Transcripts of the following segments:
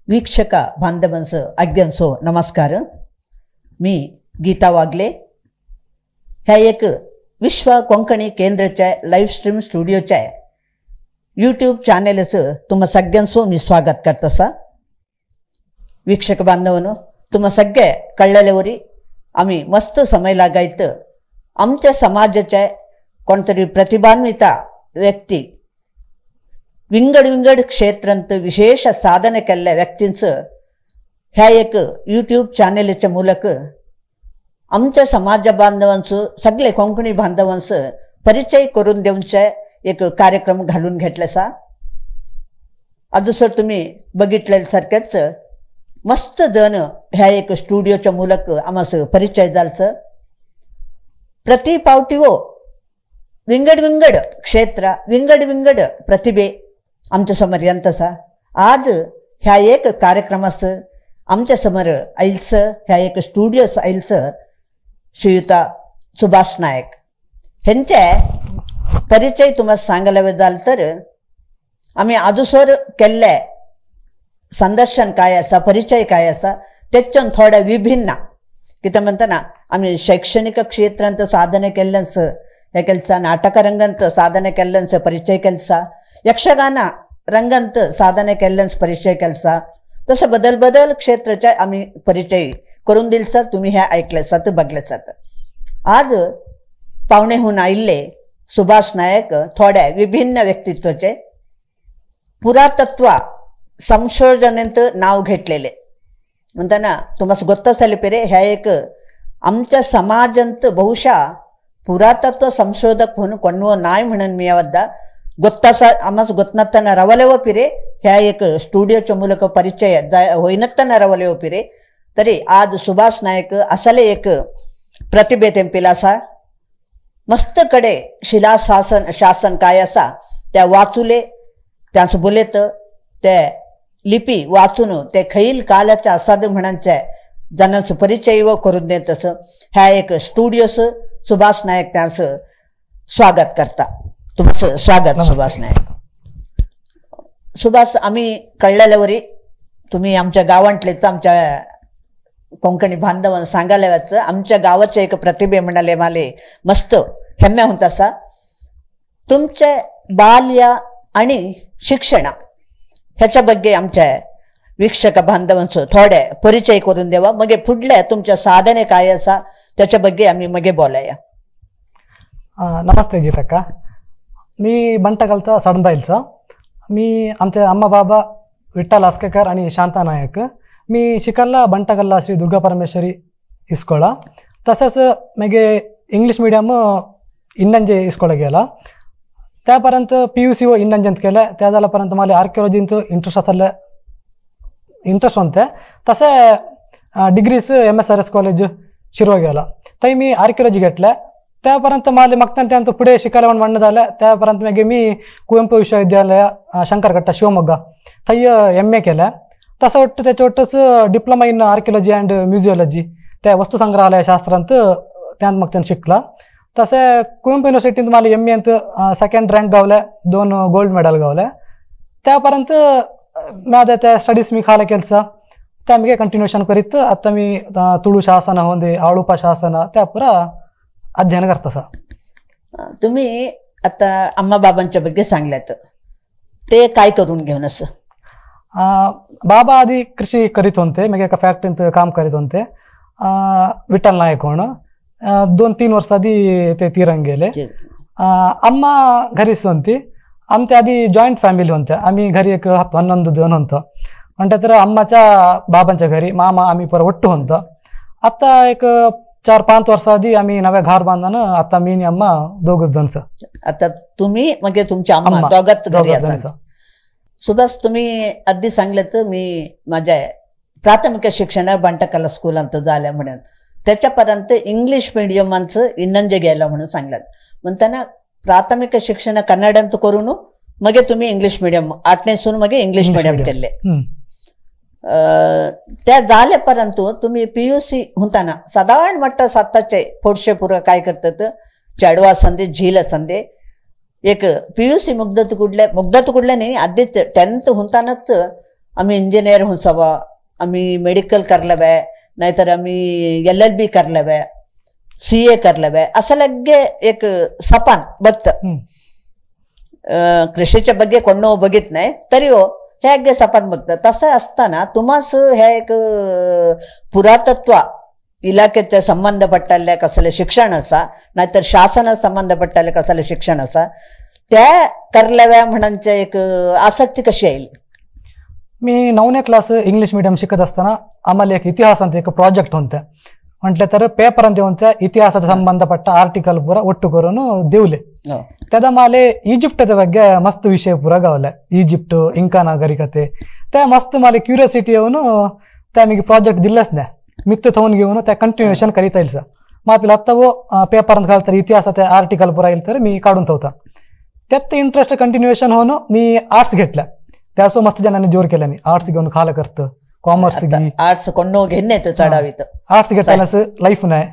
वीक्षक बांधवांचं आज्ञांसो नमस्कार. मी गीता वागले ह्या एक विश्व कोंकणी केंद्राच्या लाईव्ह स्ट्रीम स्टुडिओच्या यूट्यूब चॅनलचं तुम्हा सगळ्यांसो मी स्वागत करतसा. वीक्षक बांधवांनो, तुम्हा सगळे कळलेल्यावरी आम्ही मस्त समय लागायत आमच्या समाजाच्या कोणतरी प्रतिभान्विता व्यक्ती विंगड विंगड क्षेत्रांत विशेष साधने केल्ल्या व्यक्तींचं ह्या एक यूट्यूब चॅनलच्या ಮೂಲಕ आमच्या समाज बांधवांचं सगळे कोंकणी बांधवांचं परिचय करून देऊनचे एक कार्यक्रम घालून घेतलेसा. अजून तुम्ही बघितल्यासारखेच मस्त जण ह्या एक स्टुडिओच्या ಮೂಲಕ आम्हाला परिचय झालचं. प्रति पावटीवो विंगड विंगड क्षेत्र विंगड विंगड प्रतिभे आमच्या समोर येतसा. आज ह्या एक कार्यक्रमाचं आमच्या समोर आयलचं ह्या एक स्टुडिओस आयलचं श्रीयुता सुभाष नायक ह्यांचे परिचय तुम्हाला सांगायला जाल तर आम्ही आजूसर केल्ले संदर्शन काय आसा, परिचय काय आसा तेच्यान थोड्या विभिन्न कितें म्हणटा आमी शैक्षणिक क्षेत्रांत साधने केल्ल्याच हे ಕೆಲಸ, ನಾಟಕ ರಂಗಂತ ಸಾಧನೆ ಕೆಲ್ಲನ್ಸ ಪರಿಚಯ ಕೆಲಸ, यक्षगान रंगंत साधने केल्ल्यान्स परिचय ಕೆಲಸ, तसं बदल बदल क्षेत्राचा आम्ही परिचय करून दिलसा. तुम्ही हे ऐकलेसात बघलेसात. आज पावणेहून आयिल्ले सुभाष नायक थोड्या विभिन्न व्यक्तित्वाचे पुरातत्व संशोधनेंत नाव घेतलेले म्हणताना तुम्हाला ಗೊತ್ತಾಸಲೆ पेरे ह्या एक आमच्या समाजांत ಬಹುಶಃ पुरातत्व संशोधक म्हणून कोण नाय म्हणून मी वद्दा ಗೊತ್ತಾಸ आम्हाला ಗೊತ್ತನತ್ತನ रवलेव पिरे ह्या एक स्टुडिओच्या ಮೂಲಕ परिचय होईनत्ताना रवलेव पिरे तरी आज सुभाष नायक असले एक प्रतिभे तेंपिल आसा. मस्त कडे शिला शासन शासन काय आसा त्या वाचुले त्यांचं बोलेत ते लिपी वाचून ते खैल कालाच्या असाद म्हणचे जणांचं परिचय व करून देत असं ह्या एक स्टुडिओस सुभाष नायक त्यांचं स्वागत करता. तुमचं स्वागत सुभाष नायक. सुभाष, आम्ही कळलेल्यावरी तुम्ही आमच्या गावांतलेच आमच्या कोंकणी बांधवांना सांगायला वाचं आमच्या गावाचे एक प्रतिभे म्हणाले माले मस्त हेम्मे होत असा. तुमचे बाल्य आणि शिक्षण ह्याच्या ಬಗ್ಗೆ आमच्या वीक्षक बांधवांचो थोडे परिचय करून द्यावा, मगे पुढल्या तुमच्या साधने काय असा त्याच्या ಬಗ್ಗೆ आम्ही मगे बोलाया. नमस्ते गीतक्का, मी बंटकलचा सडनबाईलचा. मी आमचे अम्मा बाबा विठ्ठल आस्केकर आणि शांता नायक. मी शिकल्ला बंटकल्ला श्री दुर्गा परमेश्वरी इस्कोळा. तसेच मगे इंग्लिश मिडियम इन्नंजे इस्कोळा गेला. त्यापर्यंत पी यू सी व इन्नंजेंत केलं. त्या झाल्यापर्यंत मला आर्किओलॉजींत इंट्रेस्ट असले इंट्रेस्ट होते. तसे degrees M S R S college Shirva गेला. थंय मी आर्किओलॉजी घेतलं. त्यापर्यंत मला मग त्यानंतर पुढे शिकायला पण म्हणणं झालं. त्यापर्यंत मग मी कुवेंपू विश्वविद्यालय शंकरकट्टा शिवमोग्गा थंय एम ए केलं. तसं ಒಟ್ಟು त्याच्या ಒಟ್ಟच diploma in archaeology and museology त्या वस्तुसंग्रहालय शास्त्रांत त्यात मग त्यानं शिकला. तसे कुवेंपू युनिव्हर्सिटीत मला एम ए अंत सेकंड रँक गावले, 2 गोल्ड मेडल गावले. त्यापर्यंत माझ्या त्या स्टडीज मी खाला ಕೆಲಸ त्या कंटिन्युएशन करीत आता मी तुळू शासन होंदे आळुपा शासन त्या पुरा अध्ययन करतसा. तुम्ही आता अम्मा बाबांच्या ಬಗ್ಗೆ सांगल्यात, ते काय करून घेऊन असं? बाबा आधी कृषी करीत होते, मग एका फॅक्टरीत काम करीत होते. विठ्ठल नायक होणं 2-3 वर्ष आधी ते तिरंग गेले. अम्मा घरीच होती. आमच्या आधी जॉईंट फॅमिली होत्या. आम्ही घरी एक 11 जण होतो. म्हणतात तर अम्माच्या बाबांच्या घरी मामा आम्ही पर ಒಟ್ಟು होतो. आता एक 4-5 वर्ष आधी आम्ही नव्या घर बांधणं. आता मी आणि अम्मा दोघं जणच. आता तुम्ही म्हणजे तुमच्या अम्मा दोघात घरी असाल. सुभाष, तुम्ही आधी सांगलं तर मी माझ्या प्राथमिक शिक्षण बंटकला स्कूलांत झाल्या म्हणून त्याच्यापर्यंत इंग्लिश मिडियमांचं इन्नंजे गेलं म्हणून सांगलं. म्हणताना प्राथमिक शिक्षण कन्नडांत करून मगे तुम्ही इंग्लिश मिडियम आठनेसून मगे इंग्लिश मिडियम केले. त्या झाले परंतु तुम्ही पी यू सी होताना साधारण म्हटलं साताचे फोडशे पुरं काय करतात चेडवा असंदे झील असंदे एक पी यू सी मुग्धत कुडले मुग्धत कुडले नाही आधीच टेन्थ होतानाच आम्ही इंजिनियर हुंसावा, आम्ही मेडिकल करलवे, नाहीतर आम्ही LLB करलवे, CA करलवे, असं लगे एक सपान बघतं. कृषीच्या ಬಗ್ಗೆ कोण बघित नाही तरी हो हे अगे सपान बघतं. तसं असताना तुम्हास हे एक पुरातत्व इलाखेचे संबंधपट्टल्ले कसले शिक्षण असा, नाहीतर शासना संबंधपट्टल्ले कसले शिक्षण असा, त्या करलव्या म्हणचे एक आसक्ती कशी येईल? मी 9ನೇ क्लास इंग्लिश मीडियम शिकत असताना आम्हाला एक इतिहास ಅಂತ एक ಪ್ರಾಜೆಕ್ಟ್ ಹೊಂತೆ म्हटलं तर पेपर ಅಂತ ಹೊಂತೆ ಇತಿಹಾಸದ ಸಂಬಂಧಪಟ್ಟ ಆರ್ಟಿಕಲ್ ಪೂರ ಒಟ್ಟು ಕೊರನು ದೇವ್ಲೆ. ತದ ಮಾಲೆ ಈಜಿಪ್ಟದ ಬಗ್ಗೆ ಮಸ್ತ್ ವಿಷಯ ಪೂರ ಗಾವಲೆ, ಈಜಿಪ್ಟ್ ಇಂಕಾ ನಾಗರಿಕತೆ ತೆ ಮಸ್ತ್ ಮಾಲೆ ಕ್ಯೂರಿಯಾಸಿಟಿ ಅವನು ತೆ ಪ್ರಾಜೆಕ್ಟ್ ದಿಲ್ಲಸ್ನೆ ಮಿತ್ತು ತವನ್ಗೆ ತೆ ಕಂಟಿನ್ಯೂಷನ್ ಕರೀತಾ ಇಲ್ಲ ಸರ್. ಮಾಪಿಲ್ ಹತ್ತವು ಪೇಪರ್ ಅಂತ ಹೇಳ್ತಾರೆ ಇತಿಹಾಸತೆ ಆರ್ಟಿಕಲ್ ಪೂರ ಹೇಳ್ತಾರೆ ಮೀ ಕಾಡುಂತ ಹೋತ ತೆತ್ತ ಇಂಟ್ರೆಸ್ಟ್ ಕಂಟಿನ್ಯೂಷನ್ ಹೋನು ಮೀ ಆರ್ಟ್ಸ್ घेतल्या त्यासो मस्त जणांनी जोर केला मी आर्ट्स घेऊन खाला करतं कॉमर्स गी आर्ट्स कोण घेणे चढावीत आर्ट्स घेतल्यास लाईफ नाही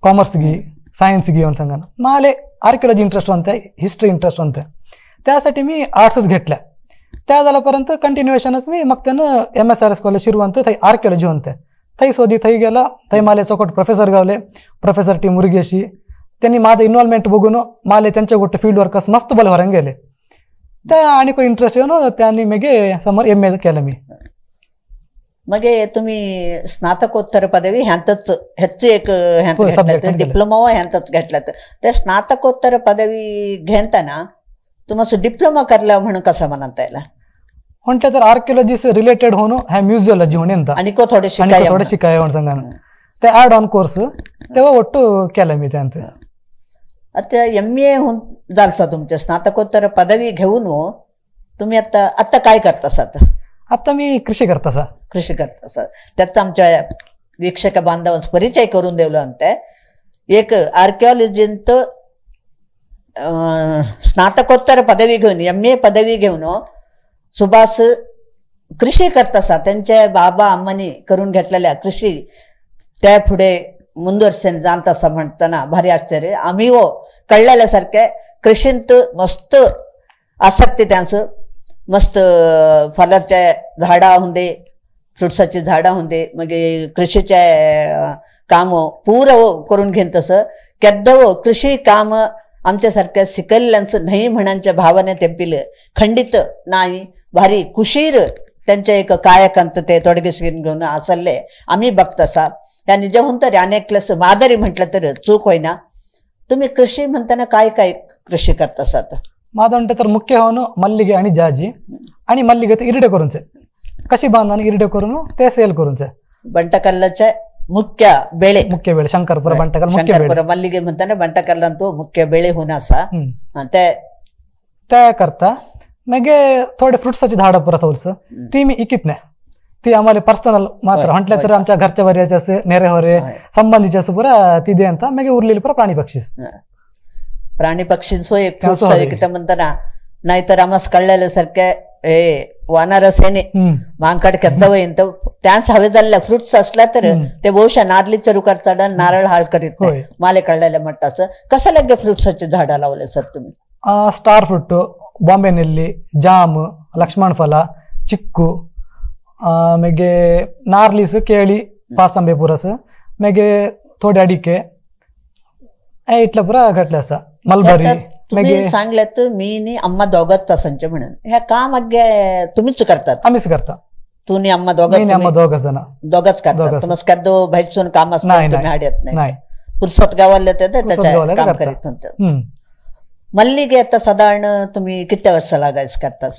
कॉमर्स गी सायन्स गी म्हणून सांगा माले आर्किओलॉजी इंटरेस्ट होते, हिस्ट्री इंटरेस्ट होते, त्यासाठी मी आर्ट्सच घेतल्या. त्या झाल्यापर्यंत कंटिन्युएशनच मी मग त्यानं MSRS college Shirwant थंय आर्किओलॉजी होते थंय सोदी थंय गेला. थंय माले चौकट professor Gawale, professor T Murugeshi, त्यांनी माझं इन्व्हॉल्वमेंट बघून माले त्यांच्या गोष्ट फील्ड वर्कर्स मस्त बल ಹೊರಂಗೆ गेले. त्या आणि कोई इंटरेस्ट येऊन त्यांनी मगे समोर MA केलं मी. मगे तुम्ही स्नातकोत्तर पदवी ह्यांतच ह्याच एक ह्यांत डिप्लोमा ह्यांतच घेतलं. ते स्नातकोत्तर पदवी घेताना तुम्हाला डिप्लोमा करला म्हणून कसं म्हणता येईल? म्हटलं तर आर्किओलॉजी रिलेटेड होणं ह्या म्युझियोलॉजी होणे ಅಂತ आणि को थोडे शिकाय थोडे शिकाय म्हणून सांगा ते ऍड ऑन कोर्स तेव्हा ಒಟ್ಟು केलं मी त्यांत. आता MA होऊन झालसा तुमच्या स्नातकोत्तर पदवी घेऊन तुम्ही आता आता काय करता? आता मी कृषी करता. कृषी करता. त्याचा आमच्या वीक्षक बांधवांचा परिचय करून देवलं अंते. एक आर्किओलॉजींत स्नातकोत्तर पदवी घेऊन MA पदवी घेऊन सुभाष कृषी करता. त्यांच्या बाबा अम्मानी करून घेतलेल्या कृषी त्या पुढे ಮುಂದುವರ್ಸನ್ जाणतासा म्हणताना भारी आश्चर्य. आम्ही हो कळलेल्यासारखे कृषींत मस्त आसक्ती त्यांचं, मस्त फलाच्या झाडा हुंदे, फ्रुट्साची झाडा हुंदे, मग कृषीचे काम पूर करून घेईन तसं केद्दव कृषी काम आमच्यासारख्या शिकल्ल्यांचं नाही म्हणांच्या भावाने तेंपिलं खंडित नाही. भारी कुशीर त्यांच्या एक कायकांत ते तोडगेशीर घेऊन असले आम्ही बघतसा. या निजहून तर अनेकलस मादरी म्हटलं तर चूक होईना. तुम्ही कृषी म्हणताना काय काय कृषी करतासात? माझं म्हणतं तर मुख्य होणं मल्लिगे आणि जाजी आणि मल्लिगे ते इरडे करूनचे कशी बांधून इरडे करून ते सेल करूनचे. बंटकल्लाचे मुख्य बेळे, मुख्य बेळे शंकरपुರ ಬಂಟಕಲ್ मुख्य शंकरपुರ मल्लिगे म्हणताना बंटकल अंतू मुख्य बेळे होऊन असा ते ते करता. मगे थोडे फ्रुट्साची झाडं परत होलस ती मी इकित नाही, ती आम्हाला पर्सनल मात्र म्हटलं तर आमच्या घरच्या बऱ्याचे असे नेरेहोरे संबंधीचे असं पुरा ती दे ಅಂತ मगे उरलेली पुरा प्राणी पक्षीस प्राणी पक्षींचो एक फ्रुट्स विकता म्हणताना नाहीतर आम्हाला कळलेल्यासारखे हे वानरसेने मांकड केद्दव इंत त्यांस हवे जाल्ले फ्रुट्स असल्या तर ते ಬಹುಶಃ नारली करतात नारळ हाळ करीत नाही माले कळलेले म्हणतात. कसं लगे फ्रुट्साची झाडं लावले सर तुम्ही? स्टार फ्रूट, बॉम्बे नेल्ली, जाम, लक्ष्मण फಲ, चिक्कू, मेगे नारलीस, केळी, पासंबे पुरस, मेगे थोडे अडिके इतलं पुरा घटले असा. मलबरी तुम्ही सांगले तर मी आणि अम्मा दोघांच तासांचे म्हणून ह्या काम अगे तुम्हीच करतात? आम्हीच करता. तू आणि अम्मा दोघं? अम्मा दोघ जण दोघंच करतात. तुम्हाला बाहेरसून काम असतं तुम्ही हाडत नाही, पुरसत गावाला त्याच्या काम करीत होतं. मल्लिगे आता साधारण तुम्ही किती वर्ष लागायचं करता?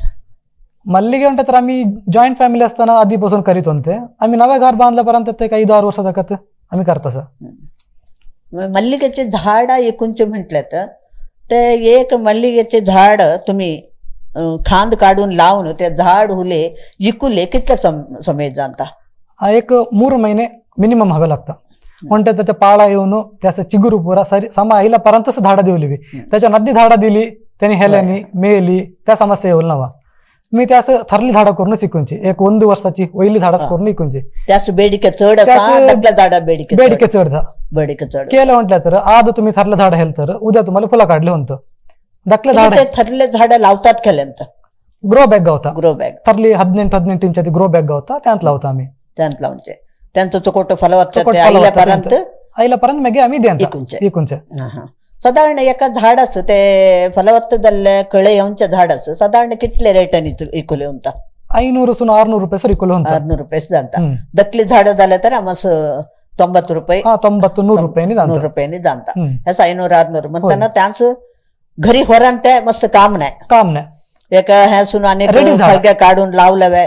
मल्लिगे म्हणतात तर आम्ही जॉईंट फॅमिली असताना आधीपासून करीत होते. आम्ही नव्या घर बांधल्यापर्यंत ते काही 10 वर्ष दाखवत आम्ही करत असं. मल्लिकेचे झाड एकूणचे म्हटलं तर ते एक मल्लिकेचे झाड तुम्ही खांद काढून लावून ते झाड हुले जिकुले कितल्या समय जाता? एक 3 महिने मिनिमम हवे लागतं. म्हणते त्याच्या पाळा येऊन त्याचं चिगुरू पुरा सरी समा आईला पर्यंतच झाडा देवली बी त्याच्या नदी झाडा दिली त्यांनी हेल्यानी मेली त्या समस्या येऊन नवा. मी त्या असं थरली झाडं करून शिकूनची एक 1 वर्षाची वैली झाडच करून इकूनची. त्याच बेडिके चढ झाडा बेडिके बेडिके चढ बेडिके चढ केलं म्हटलं तर आज तुम्ही थरलं झाड हेल तर उद्या तुम्हाला फुलं काढले होतं. दखले झाड थरले झाड लावतात केल्यानंतर ग्रो बॅग गावता. Grow bag. थरली 18-18 इंचाची ग्रो बॅग गावता, त्यांत लावता आम्ही. त्यांत लावचे त्यांचं चोकोटो फलवत्ता आयल्यापर्यंत आयल्यापर्यंत मागीर आमी इकुंचे. सादारण एका झाडाचं ते फलवत्त जाल्ले कळे येवचे झाडाचं सादारण कितले रेटांनी इकुले उंता? 500 सून 600 रुपये सर इकुले उंता. 600 रुपये जाता. दकली झाड जाले तर आमस 90 रुपये, 90 100 रुपयांनी 100 रुपयांनी जाता. हेच 500-600 म्हणताना त्यांचं घरी होरान ते मस्त काम नाही. काम नाही. एका ह्या सून अनेक खळग्या काढून लावलवे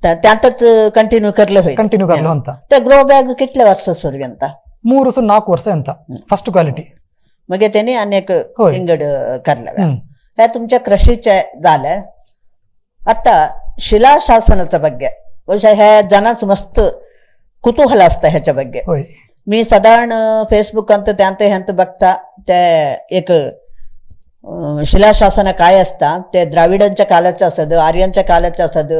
त्यांतच कंटिन्यू करले होय. कंटिन्यू करले होता. ते ग्रो बॅग कितले वर्ष सर यंता? 3 सून 4 वर्ष यंता फर्स्ट क्वालिटी. मग त्यांनी अनेक इंगड करले. ह्या तुमच्या कृषीच्या झाल्या. आता शिलाशासनाच्या ಬಗ್ಗೆ ಬಹುಶಃ ह्या जनाच मस्त कुतूहल असतं ह्याच्या ಬಗ್ಗೆ. मी साधारण फेसबुक अंत त्यांत ह्यांत बघता ते एक शिलाशासन काय असता ते द्राविडांच्या कालाचं असत, आर्यांच्या कालाचं असत,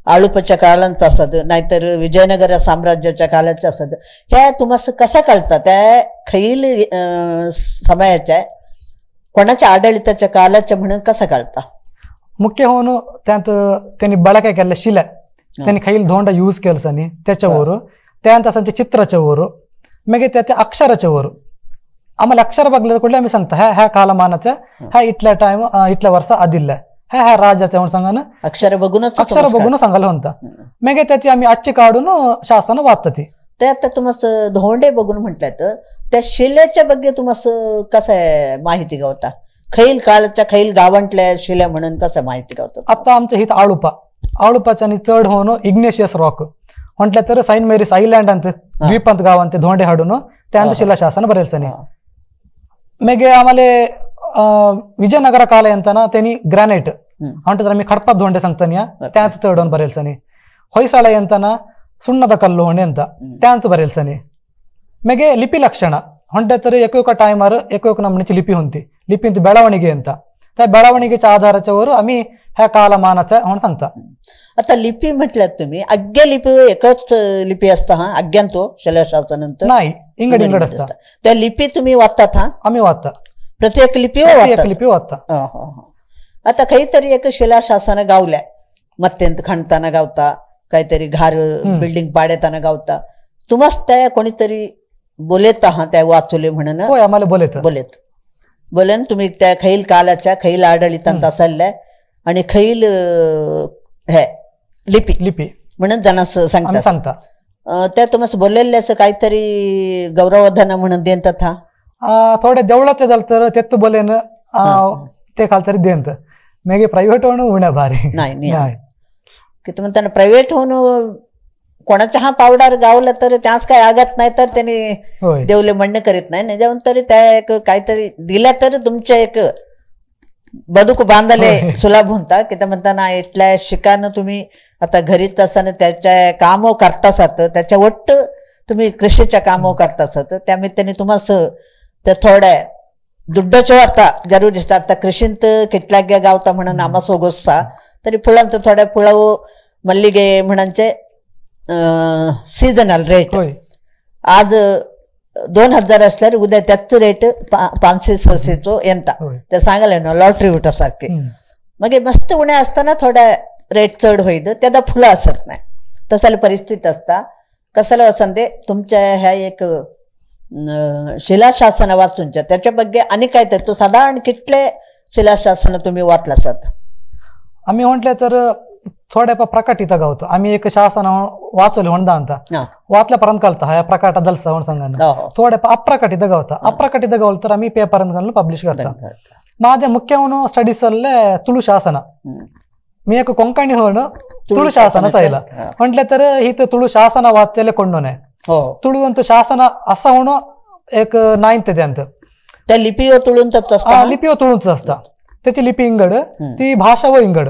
आळुपच्या कालांचं असत, नाहीतर विजयनगर साम्राज्याच्या कालाचं असत. ह्या तुम्हाला कसं कळतं त्या खैल समयाच्या कोणाच्या आडळिताच्या कालाच्या म्हणून कसं कळतं? मुख्य होऊन त्यात त्यांनी ಬಳಕೆ केल्या शिल्या त्यांनी खैल धोंडा यूज केलं त्याच्यावर, त्यानंतर त्यांच्या चित्राच्या वर, मग त्या अक्षराच्या वर. आम्हाला अक्षर बघलं कुठले आम्ही सांगता ह्या ह्या कालमानाचा ह्या इथल्या टाइम इथल्या वर्षा आदिल्या ह्या ह्या राजाच्या म्हणून सांगा ना. अक्षर बघूनच अक्षर बघून सांगायला म्हणता. मग त्याची आम्ही आजची काढून शासन वाचतात ती. ते आता तुम्हाला धोंडे बघून म्हटलं तर त्या शिल्याच्या ಬಗ್ಗೆ तुम्हाला कसं माहिती गावता? खैल काळच्या खैल गावांतल्या शिल्या म्हणून कसं माहिती गावतं? आता आमच्या हित आळुपा आळुपाच्या आणि चढ होऊन इग्नेशियस रॉक म्हटलं तर सैंट मेरीस आयलँड अंत द्वीपांत गावांत धोंडे हाडून त्यांचं शिलाशासन बरेलसनी. मेगे आम्हाला विजयनगर काल अंतना त्यांनी ग्रॅनाइट म्हणतात आम्ही खडपात धोंडे सांगताना त्यांचं चढवून बरेलसनी. ಹೊಯ್ಸಳ ಎಂತನ ಸುಣ್ಣದ ಕಲ್ಲು ಹೊಣೆ ಅಂತ त्यांचं बरेलसनी. मेगे ಲಿಪಿ ಲಕ್ಷಣ ಹೊಂಟೆ ತರ ಏಕೋಕ ಟೈಮರ್ ಏಕೋಕ ನಮ್ಮನಿಚಿ ಲಿಪಿ ಹೊಂತಿ ಲಿಪಿ ಬೆಳವಣಿಗೆ ಅಂತ त्या ಬೆಳವಣಿಗೆच्या आधाराच्यावर आम्ही ह्या कालमानाचा म्हणून सांगता. आता लिपी म्हटल्यात तुम्ही अज्ञ लिपी एकच लिपी असता हा अज्ञांतो शिलाशासनानंतर नाही इंगड इंगड असता. त्या लिपी तुम्ही वाचतात हा? आम्ही वाचता प्रत्येक लिपी एक लिपी वाचता. आता काहीतरी एक शिलाशासन गावल्या मत्यंत खणताना गावता, काहीतरी घार बिल्डिंग पाडेताना गावता, तुम्हाच त्या कोणीतरी बोलेत हा त्या वाचवले म्हणून? होय आम्हाला बोलेत बोलेत बोलेन तुम्ही त्या खैल कालाच्या खैल आडळितांत असल्या आणि खैल हे लिपी लिपी म्हणून त्यांना सांगता सांगता. त्या तुम्हाला बोललेल्याचं काहीतरी गौरवधन म्हणून देतात हा? थोडे देवळाचे झालं तर तेच बोलेन ते खाल तरी देत. मेगे प्रायव्हेट होणं उण्या भारी नाही नाही की तुम्ही त्यांना प्रायव्हेट होऊन कोणाच्या हा पावडार गावलं तर त्याच काय आगत नाही तर त्यांनी देवले म्हणणं करीत नाही नाही जाऊन तरी त्या एक काहीतरी दिल्या तर तुमच्या एक बदुक बांधले सुलभ होता की ते म्हणताना इथल्या शिकानं तुम्ही आता घरीच असताना त्याच्या कामं करताच त्याच्या वट्ट तुम्ही कृषीच्या कामं करताच त्यामुळे त्यांनी तुम्हाला त्या थोड्या दुड्डाच्या वार्ता जरूर दिसतात. आता कृषींत कितल्या गावता म्हणून आम्हा सोगोसता तरी फुलांत थोड्या फुलाव मल्लिगे म्हणांचे सीजनल रेट आज 2000 असल्यावर उद्या त्याच रेट 500-600 येता ते सांगायला ना लॉटरी उठासारखे. मग मस्त उणे असताना थोड्या रेट चढ होईल त्यादा फुलं असत नाही तसाला परिस्थिती असता. कसाला असं ते तुमच्या ह्या एक शिलाशासन वाचूनच्या त्याच्या ಬಗ್ಗೆ आणि काय तर तो साधारण कितले शिलाशासन तुम्ही वाचला असत? आम्ही म्हटलं तर थोड्या प्रकाटित गावतो आम्ही एक शासन वाचवले म्हणता ಅಂತ वाचल्यापर्यंत कळतं ह्या प्रकाटा दलसा म्हणून सांगा. थोड्या अप्रकाटित गावता अप्रकाटित गावलं तर आम्ही पेपर पब्लिश करता. माझ्या मुख्य स्टडीज अल्ले तुळू शासन मी एक कोंकणी होण तुळू शासन सायला म्हटलं तर हित तुळू शासन वाचले ಕೊಂಡೋನೆ तुळू ಅಂತ शासन असं होणं एक नाइन्थ ಅಂತ. त्या लिपियो तुळूंतच असता? लिपियो तुळूंच असता. त्याची लिपी इंगड ती भाषा व इंगड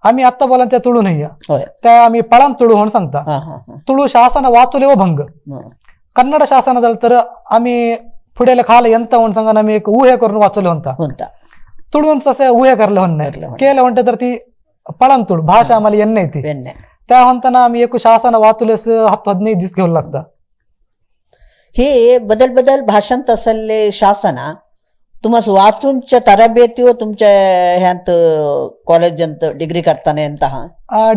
आम्ही आत्ता बोलांच्या तुळू नाही त्या आम्ही पळान तुळू म्हणून सांगता. तुळू शासन वाचुले व भंग. कन्नड शासन झालं तर आम्ही पुढे खाल ಎಂತ म्हणून सांगा आम्ही एक ऊहे करून वाचवले म्हणता. तुळून तसं ऊहे करले म्हण नाही केलं म्हणते तर ती पळान तुळ भाषा आम्हाला येण नाही ती त्या म्हणताना आम्ही एक शासन वाचुलेस 10-15 दिवस घेऊ लागता. हे बदल बदल भाषांत असले शासना तुम्हाला वाचूनच्या तरಬೇತಿಯೋ तुमच्या ह्यांत कॉलेजंत डिग्री करताना ಎಂತ?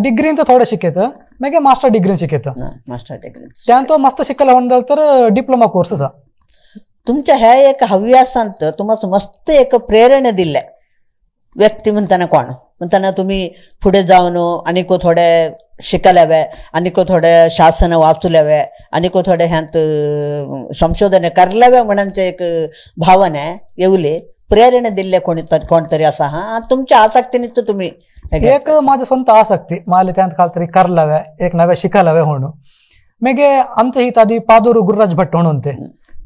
डिग्री ಅಂತ थोडं शिकेत, मागीर मास्टर डिग्री शिकेत. मास्टर डिग्री त्यान तो मस्त शिकला म्हणलं तर डिप्लोमा कोर्स आसा. तुमच्या ह्या एक हव्यासांत तुम्हाला मस्त एक प्रेरणा दिल्ले व्यक्ती म्हणताना कोण म्हणताना तुम्ही पुढे जाऊन आनीक थोडे शिकल्यावे, आनीक थोडे शासन वाचल्यावे, आनीक थोडे ह्यांत संशोधन करल्यावे म्हणचे एक भावना येवले प्रेरणा दिल्ले कोणी कोणतरी असा हा तुमच्या आसक्तीने तुम्ही? एक माझ्या स्वतः आसक्ती माले त्यांत काल करलावे एक नव्या शिकायलावे म्हणून. मागीर आमच्या हित आदी पादूर गुरुराज भट म्हणून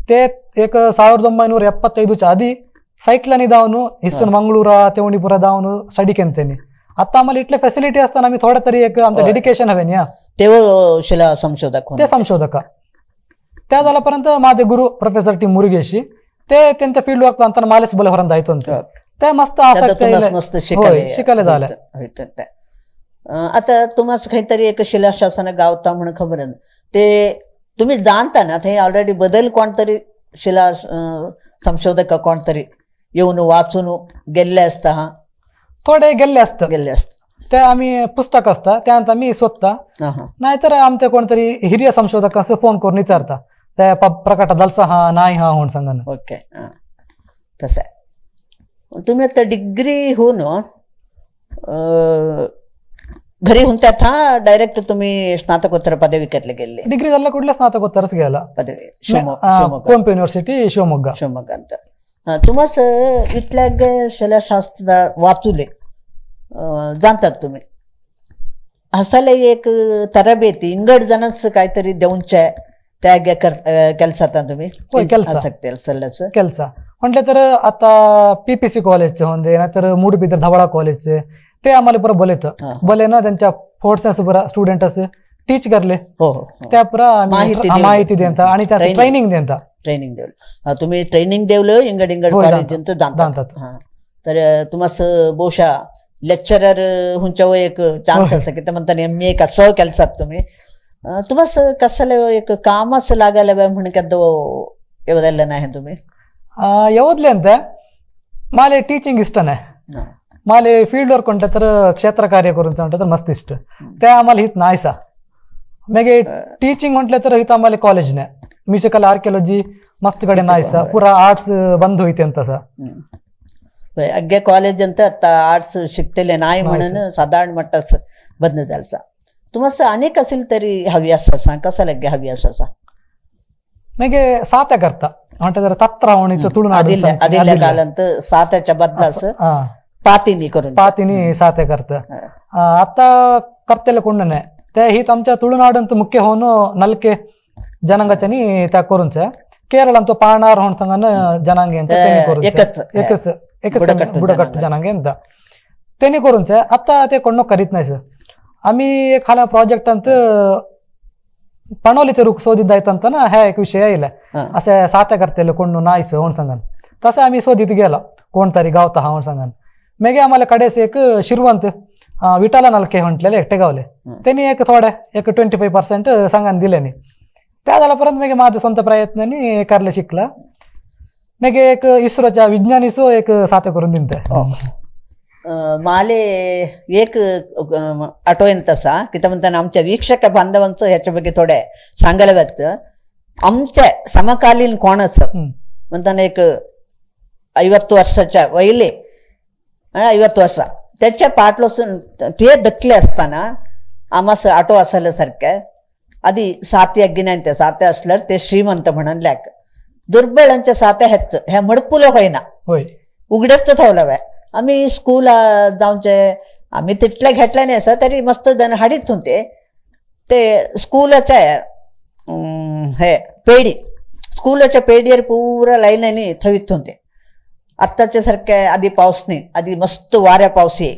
ते एक 1975 आधी सायकलांनी धावन हिसून मंगळूरा तेवणीपुरा धावन स्टडी केंतनी. आता आम्हाला इतले फॅसिलिटी असताना आम्ही थोडं तरी एक आमचं डेडिकेशन हवे न्ही. ते शिला संशोधक ते संशोधक त्या झाल्यापर्यंत माझे गुरु प्रोफेसर टी मुरुगेशी ते त्यांच्या फील्ड वर्क ಅಂತಾನೆ मालेस बलभरण जायतो ಅಂತ ते मस्त आसक्ती मस्त शिकायला झालं. आता तुम्हाला काहीतरी एक शिलाशासन गावता म्हणून खबर ते तुम्ही जाणता ना ते ऑलरेडी बदल कोणतरी शिला संशोधक कोणतरी येऊन वाचून गेल्ले असता? हा थोडे गेल्ले असतं गेल्ले असतं ते आम्ही पुस्तक असता त्यानंतर आम्ही सोदता, नाहीतर आमचे कोणतरी हिरिय संशोधक असं फोन करून विचारता त्या प्रकट दलसा हा नाही हा म्हणून सांगा. ओके तसं आहे. तुम्ही आता डिग्री होऊन घरी होऊन त्यात हा डायरेक्ट तुम्ही स्नातकोत्तर पदवी करले गेले? डिग्री झाला कुठल्या स्नातकोत्तरच गेला पदवी कुवेंपू युनिव्हर्सिटी शिवमोग्गा. शिवमोग्गा ಅಂತ तुम्हाला इतल्या शिलाशास्त्र वाचुले जाणतात तुम्ही हसायला एक तरಬೇತಿ इंगड जनच काहीतरी देऊनचे त्या ಕೆಲಸ तुम्ही ಕೆಲಸ ಕೆಲಸ म्हटलं तर आता पीपीसी कॉलेजचे होते नाहीतर मूडबिद्र धवाळा कॉलेजचे ते आम्हाला पुरा बोलत बोले ना त्यांच्या फोर्स पुरा स्टुडंट असे टीच करले त्या पुरा माहिती देता आणि त्या ट्रेनिंग देता. ट्रेनिंग देवलं तुम्ही ट्रेनिंग देवलं इंगड इंगड कॉलेज जाणतात. तर तुम्हाला ಬಹುಶಃ लेक्चरर हुंच्या एक चान्स असा की म्हणताना एम ए कसं ಕೆಲसात तुम्ही तुम्हाला कसं एक कामच लागायला म्हणून एवढं नाही तुम्ही येवदले ಅಂತ माले टीचिंग इष्ट नाही, माले फील्ड वर्क म्हटलं तर क्षेत्र कार्य करून म्हटलं तर मस्त इष्ट ते आम्हाला हित नाहीसा. मागीर टीचिंग म्हटलं तर हित आम्हाला कॉलेज नाही, म्युझिकल आर्किओलॉजी मस्त कडे नाहीसा पुरा आर्ट्स बंद होईते ಅಂತ. अग्गे कॉलेज ಅಂತ आर्ट्स शिकतले नाही म्हणून साधारण मट्टाच बंद जालचा. तुम्हाला अनेक असेल तरी हव्यास असा कसा लगे हव्यास असा? मागीर सात्या करता म्हणटा तत्र होणी तुळुनाड आदिल्या कालांत सात्याच्या बदलास पातीनी करून पातीनी साते करता. आता करतेले कोण नाही ते हित आमच्या तुळुनाडंत मुख्य होऊन नलके जनांगाच्यानी त्या करूनच केरळांत पाणार होण संगान जनांगे एकच एकच एकच बुडकट्टू जनांगे ಅಂತ त्यांनी करूनच आता ते कोण करीत नाही सर. आम्ही एक हाल्या प्रोजेक्टांत पणोलीचे रूख शोधित जायत ना ह्या एक विषय येयले असे सात्या करतेले कोण नायच होण संगान तसं आम्ही शोधित गेला कोण तरी गावता हा होण संगान. मागीर आम्हाला कडेस एक शिरवंत विटाला नलके म्हटलेले एकटे गावले त्यांनी एक थोडे एक 25% सांगान दिले न्ही. त्या झाल्यापर्यंत मागीर माझ्या स्वतः प्रयत्नांनी करले शिकला. मागीर एक इस्रोच्या विज्ञानीसो एक साते करून दिनते. माले एक आठवण तसा की म्हणताना आमच्या वीक्षक बांधवांचं ह्याच्या ಬಗ್ಗೆ थोडे सांगायला वाटतं. आमच्या समकालीन कोणाचं म्हणताना एक 50 वर्षाच्या वयले 50 वर्ष त्याच्या पाटलोसून ते दखले असताना आम्हाला आटो असल्यासारखं आधी साते अग्गिनांच्या साते असल्यावर ते श्रीमंत म्हणून लॅक दुर्बळांच्या सात्या हेच ह्या मडपुलं होईना उघड्याच थवलाव्या. आम्ही स्कूल जावचे आम्ही तिथल्या घेतल्या नाही असं तरी मस्त जण हाडीत होते ते स्कूलाच्या हे पेडी स्कूलाच्या पेडीवर पुरा लाईनाने थवीत होते. आत्ताच्या सारख्या आधी पाऊस नाही, आधी मस्त वाऱ्या पाऊस ये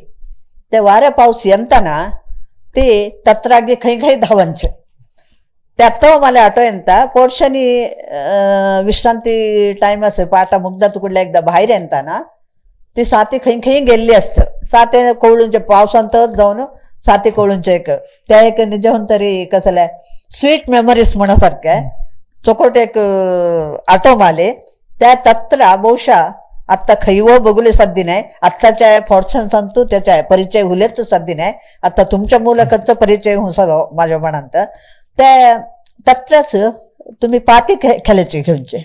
त्या वाऱ्या पाऊस येताना ते तत्रागे खै खै धावांचे त्यात मला आठव येता पोर्शानी विश्रांती टाइम असे पाटा मुग्धा तुकडल्या एकदा बाहेर येताना ती साती खंय खंय गेल्ली असतं साते कोवळूंच्या पावसांत जाऊन साती कोवळूंचे एक त्या एक जेवण तरी कसले स्वीट मेमरीज म्हणा सारखे चोकोट एक आटो माले त्या तत्रा ಬಹುಶಃ आत्ता खैवो बघुले साध्य नाही, आत्ताच्या फॉर्च्युन सांगतो त्याच्या परिचय हुलेच साध्य नाही, आता तुमच्या मुलाखतचा परिचय होऊन सगळं माझ्या मनात. त्या तत्राच तुम्ही पाती खेळायची घेऊनचे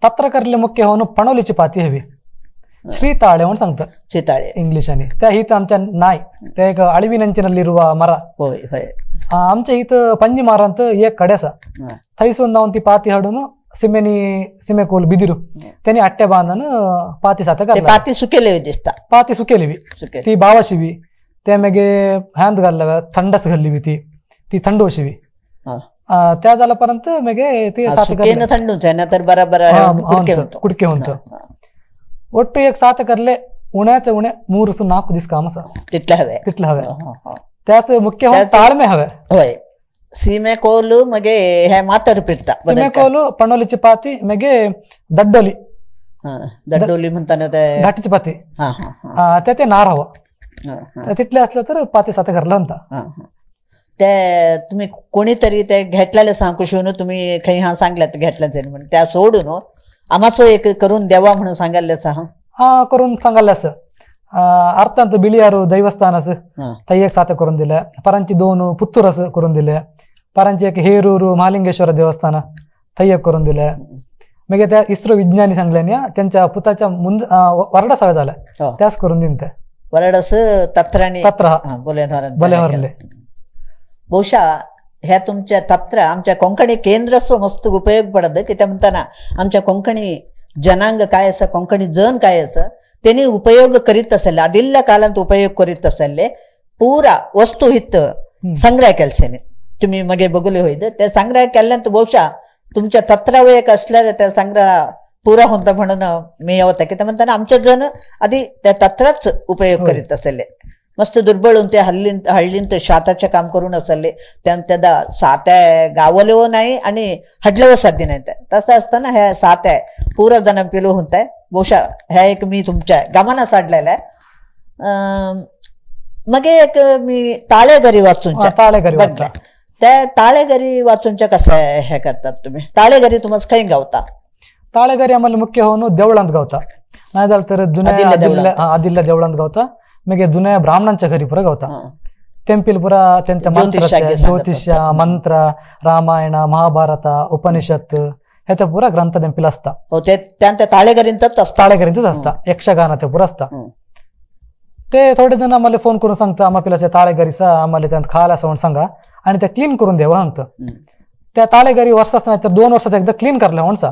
तत्र करले मुख्य होऊन पणवलीची पाती हवी ಶ್ರೀತಾಳೆ म्हणून सांगतात ಶ್ರೀತಾಳೆ इंग्लिशाने. त्या हित आमच्या नाय ते एक ಅಳಿವಿನಂಚಿನಲ್ಲಿರುವ ಮರ. आमच्या इथं पंजी मारांत एक कड्यासा थैसून जाऊन ती पाती हाडून सिमेनी सिमेकोल बिदिरू त्यांनी अट्ट्या बांधून पाती सात पाती सुकेली दिसता पाती सुकेली ती बावाशिवी त्या मागे हँद घाललावे थंडस घालली ती ती थंड होशिवी त्या झाल्यापर्यंत मागे ते थंडूच आहे ना तर बरोबर कुडके होत. ಒಟ್ಟು एक सात करले उण्याचे उणे 3 से 4 दिवस काम असा तितले हवे तितले हवे. त्यास मुख्य होऊन ताळमे हवे. होय सीमे कोल मगे हे मातर फिरता सीमे कोल पणोलीची पाती मगे दड्डोली दड्डोली म्हणताना ते घाटीची पाती त्या ते नार हवं तिथले असलं तर पाती सात घरला म्हणता. ते तुम्ही कोणीतरी ते घेतलेले सांगू शिवून तुम्ही काही हा सांगल्यात घेतलं जाईल म्हणून त्या सोडून आमाचो एक करून द्यावा म्हणून सांगायला हा करून सांगायला असं अर्थांत बिಳಿयाರು ದೈವಸ್ಥಾನ ತೈ एक सात करून दिलं, परांची 2 पुत्तूर असं करून दिले, परांची एक हेरूರು महालिंगेश्वर देवस्थान तै एक करून दिलं. मग त्या इस्रो विज्ञानी सांगल्यानी त्यांच्या पुताच्या मुंद वरडा सवय झाला त्याच करून दिन त्या वरडस तत्राणी तत्र बोले. ಬಹುಶಃ ह्या तुमच्या तत्र आमच्या कोंकणी केंद्रसो मस्त उपयोग पडत की त्या म्हणताना आमच्या कोंकणी जनांग काय असं कोंकणी जन काय असं त्यांनी उपयोग करीत असेल आदिल्ल्या कालांत उपयोग करीत असेल पुरा वस्तू हित संग्रह केलसेने तुम्ही मगे बघले होईत त्या संग्रह केल्यानंतर ಬಹುಶಃ तुमच्या तत्रावर एक असल्यावर त्या संग्रह पुरा होता म्हणून मी होता की त्या म्हणताना आमच्या जन आधी त्या तत्राच उपयोग करीत असेल. मस्त दुर्बळ ते हल्लींत शाताचे काम करून असले त्या सात्या गावलेव नाही आणि हडलेव साध्य नाही. तसं असताना ह्या सात्या पुरा जण पिलो होत आहे. ಬಹುಶಃ ह्या एक मी तुमच्या गमना साडलेला आहे. मग एक मी ताळेघरी वाचूनच्या ताळेघरी त्या ताळेघरी वाचूनच्या कसं हे करतात तुम्ही ताळेघरी तुम्हाला काही गावता? ताळेघरी आम्हाला मुख्य होऊन देवळांत गावता नाही झालं तर जुन्या आदिल्ल्या देवळांत गावता मग जुन्या ब्राह्मणांच्या घरी पुरा गावता तेंपिल पुरा त्यांच्या मंत्र ज्योतिष्य मंत्र रामायण महाभारत उपनिषद ह्याच्या पुरा ग्रंथ तेंपिल असता. ताळेघरींतच ताळेघरींतच असता यक्षगान ते पुरा असता. ते थोडे जण आम्हाला फोन करून सांगता आम्हा पिलाच्या ताळेघरीचा आम्हाला त्यात खायला असं म्हणून सांगा आणि त्या क्लीन करून द्यावं सांगतं. त्या ताळेघरी वर्षाच नाही तर 2 वर्षात एकदा क्लीन करल्या म्हणसा.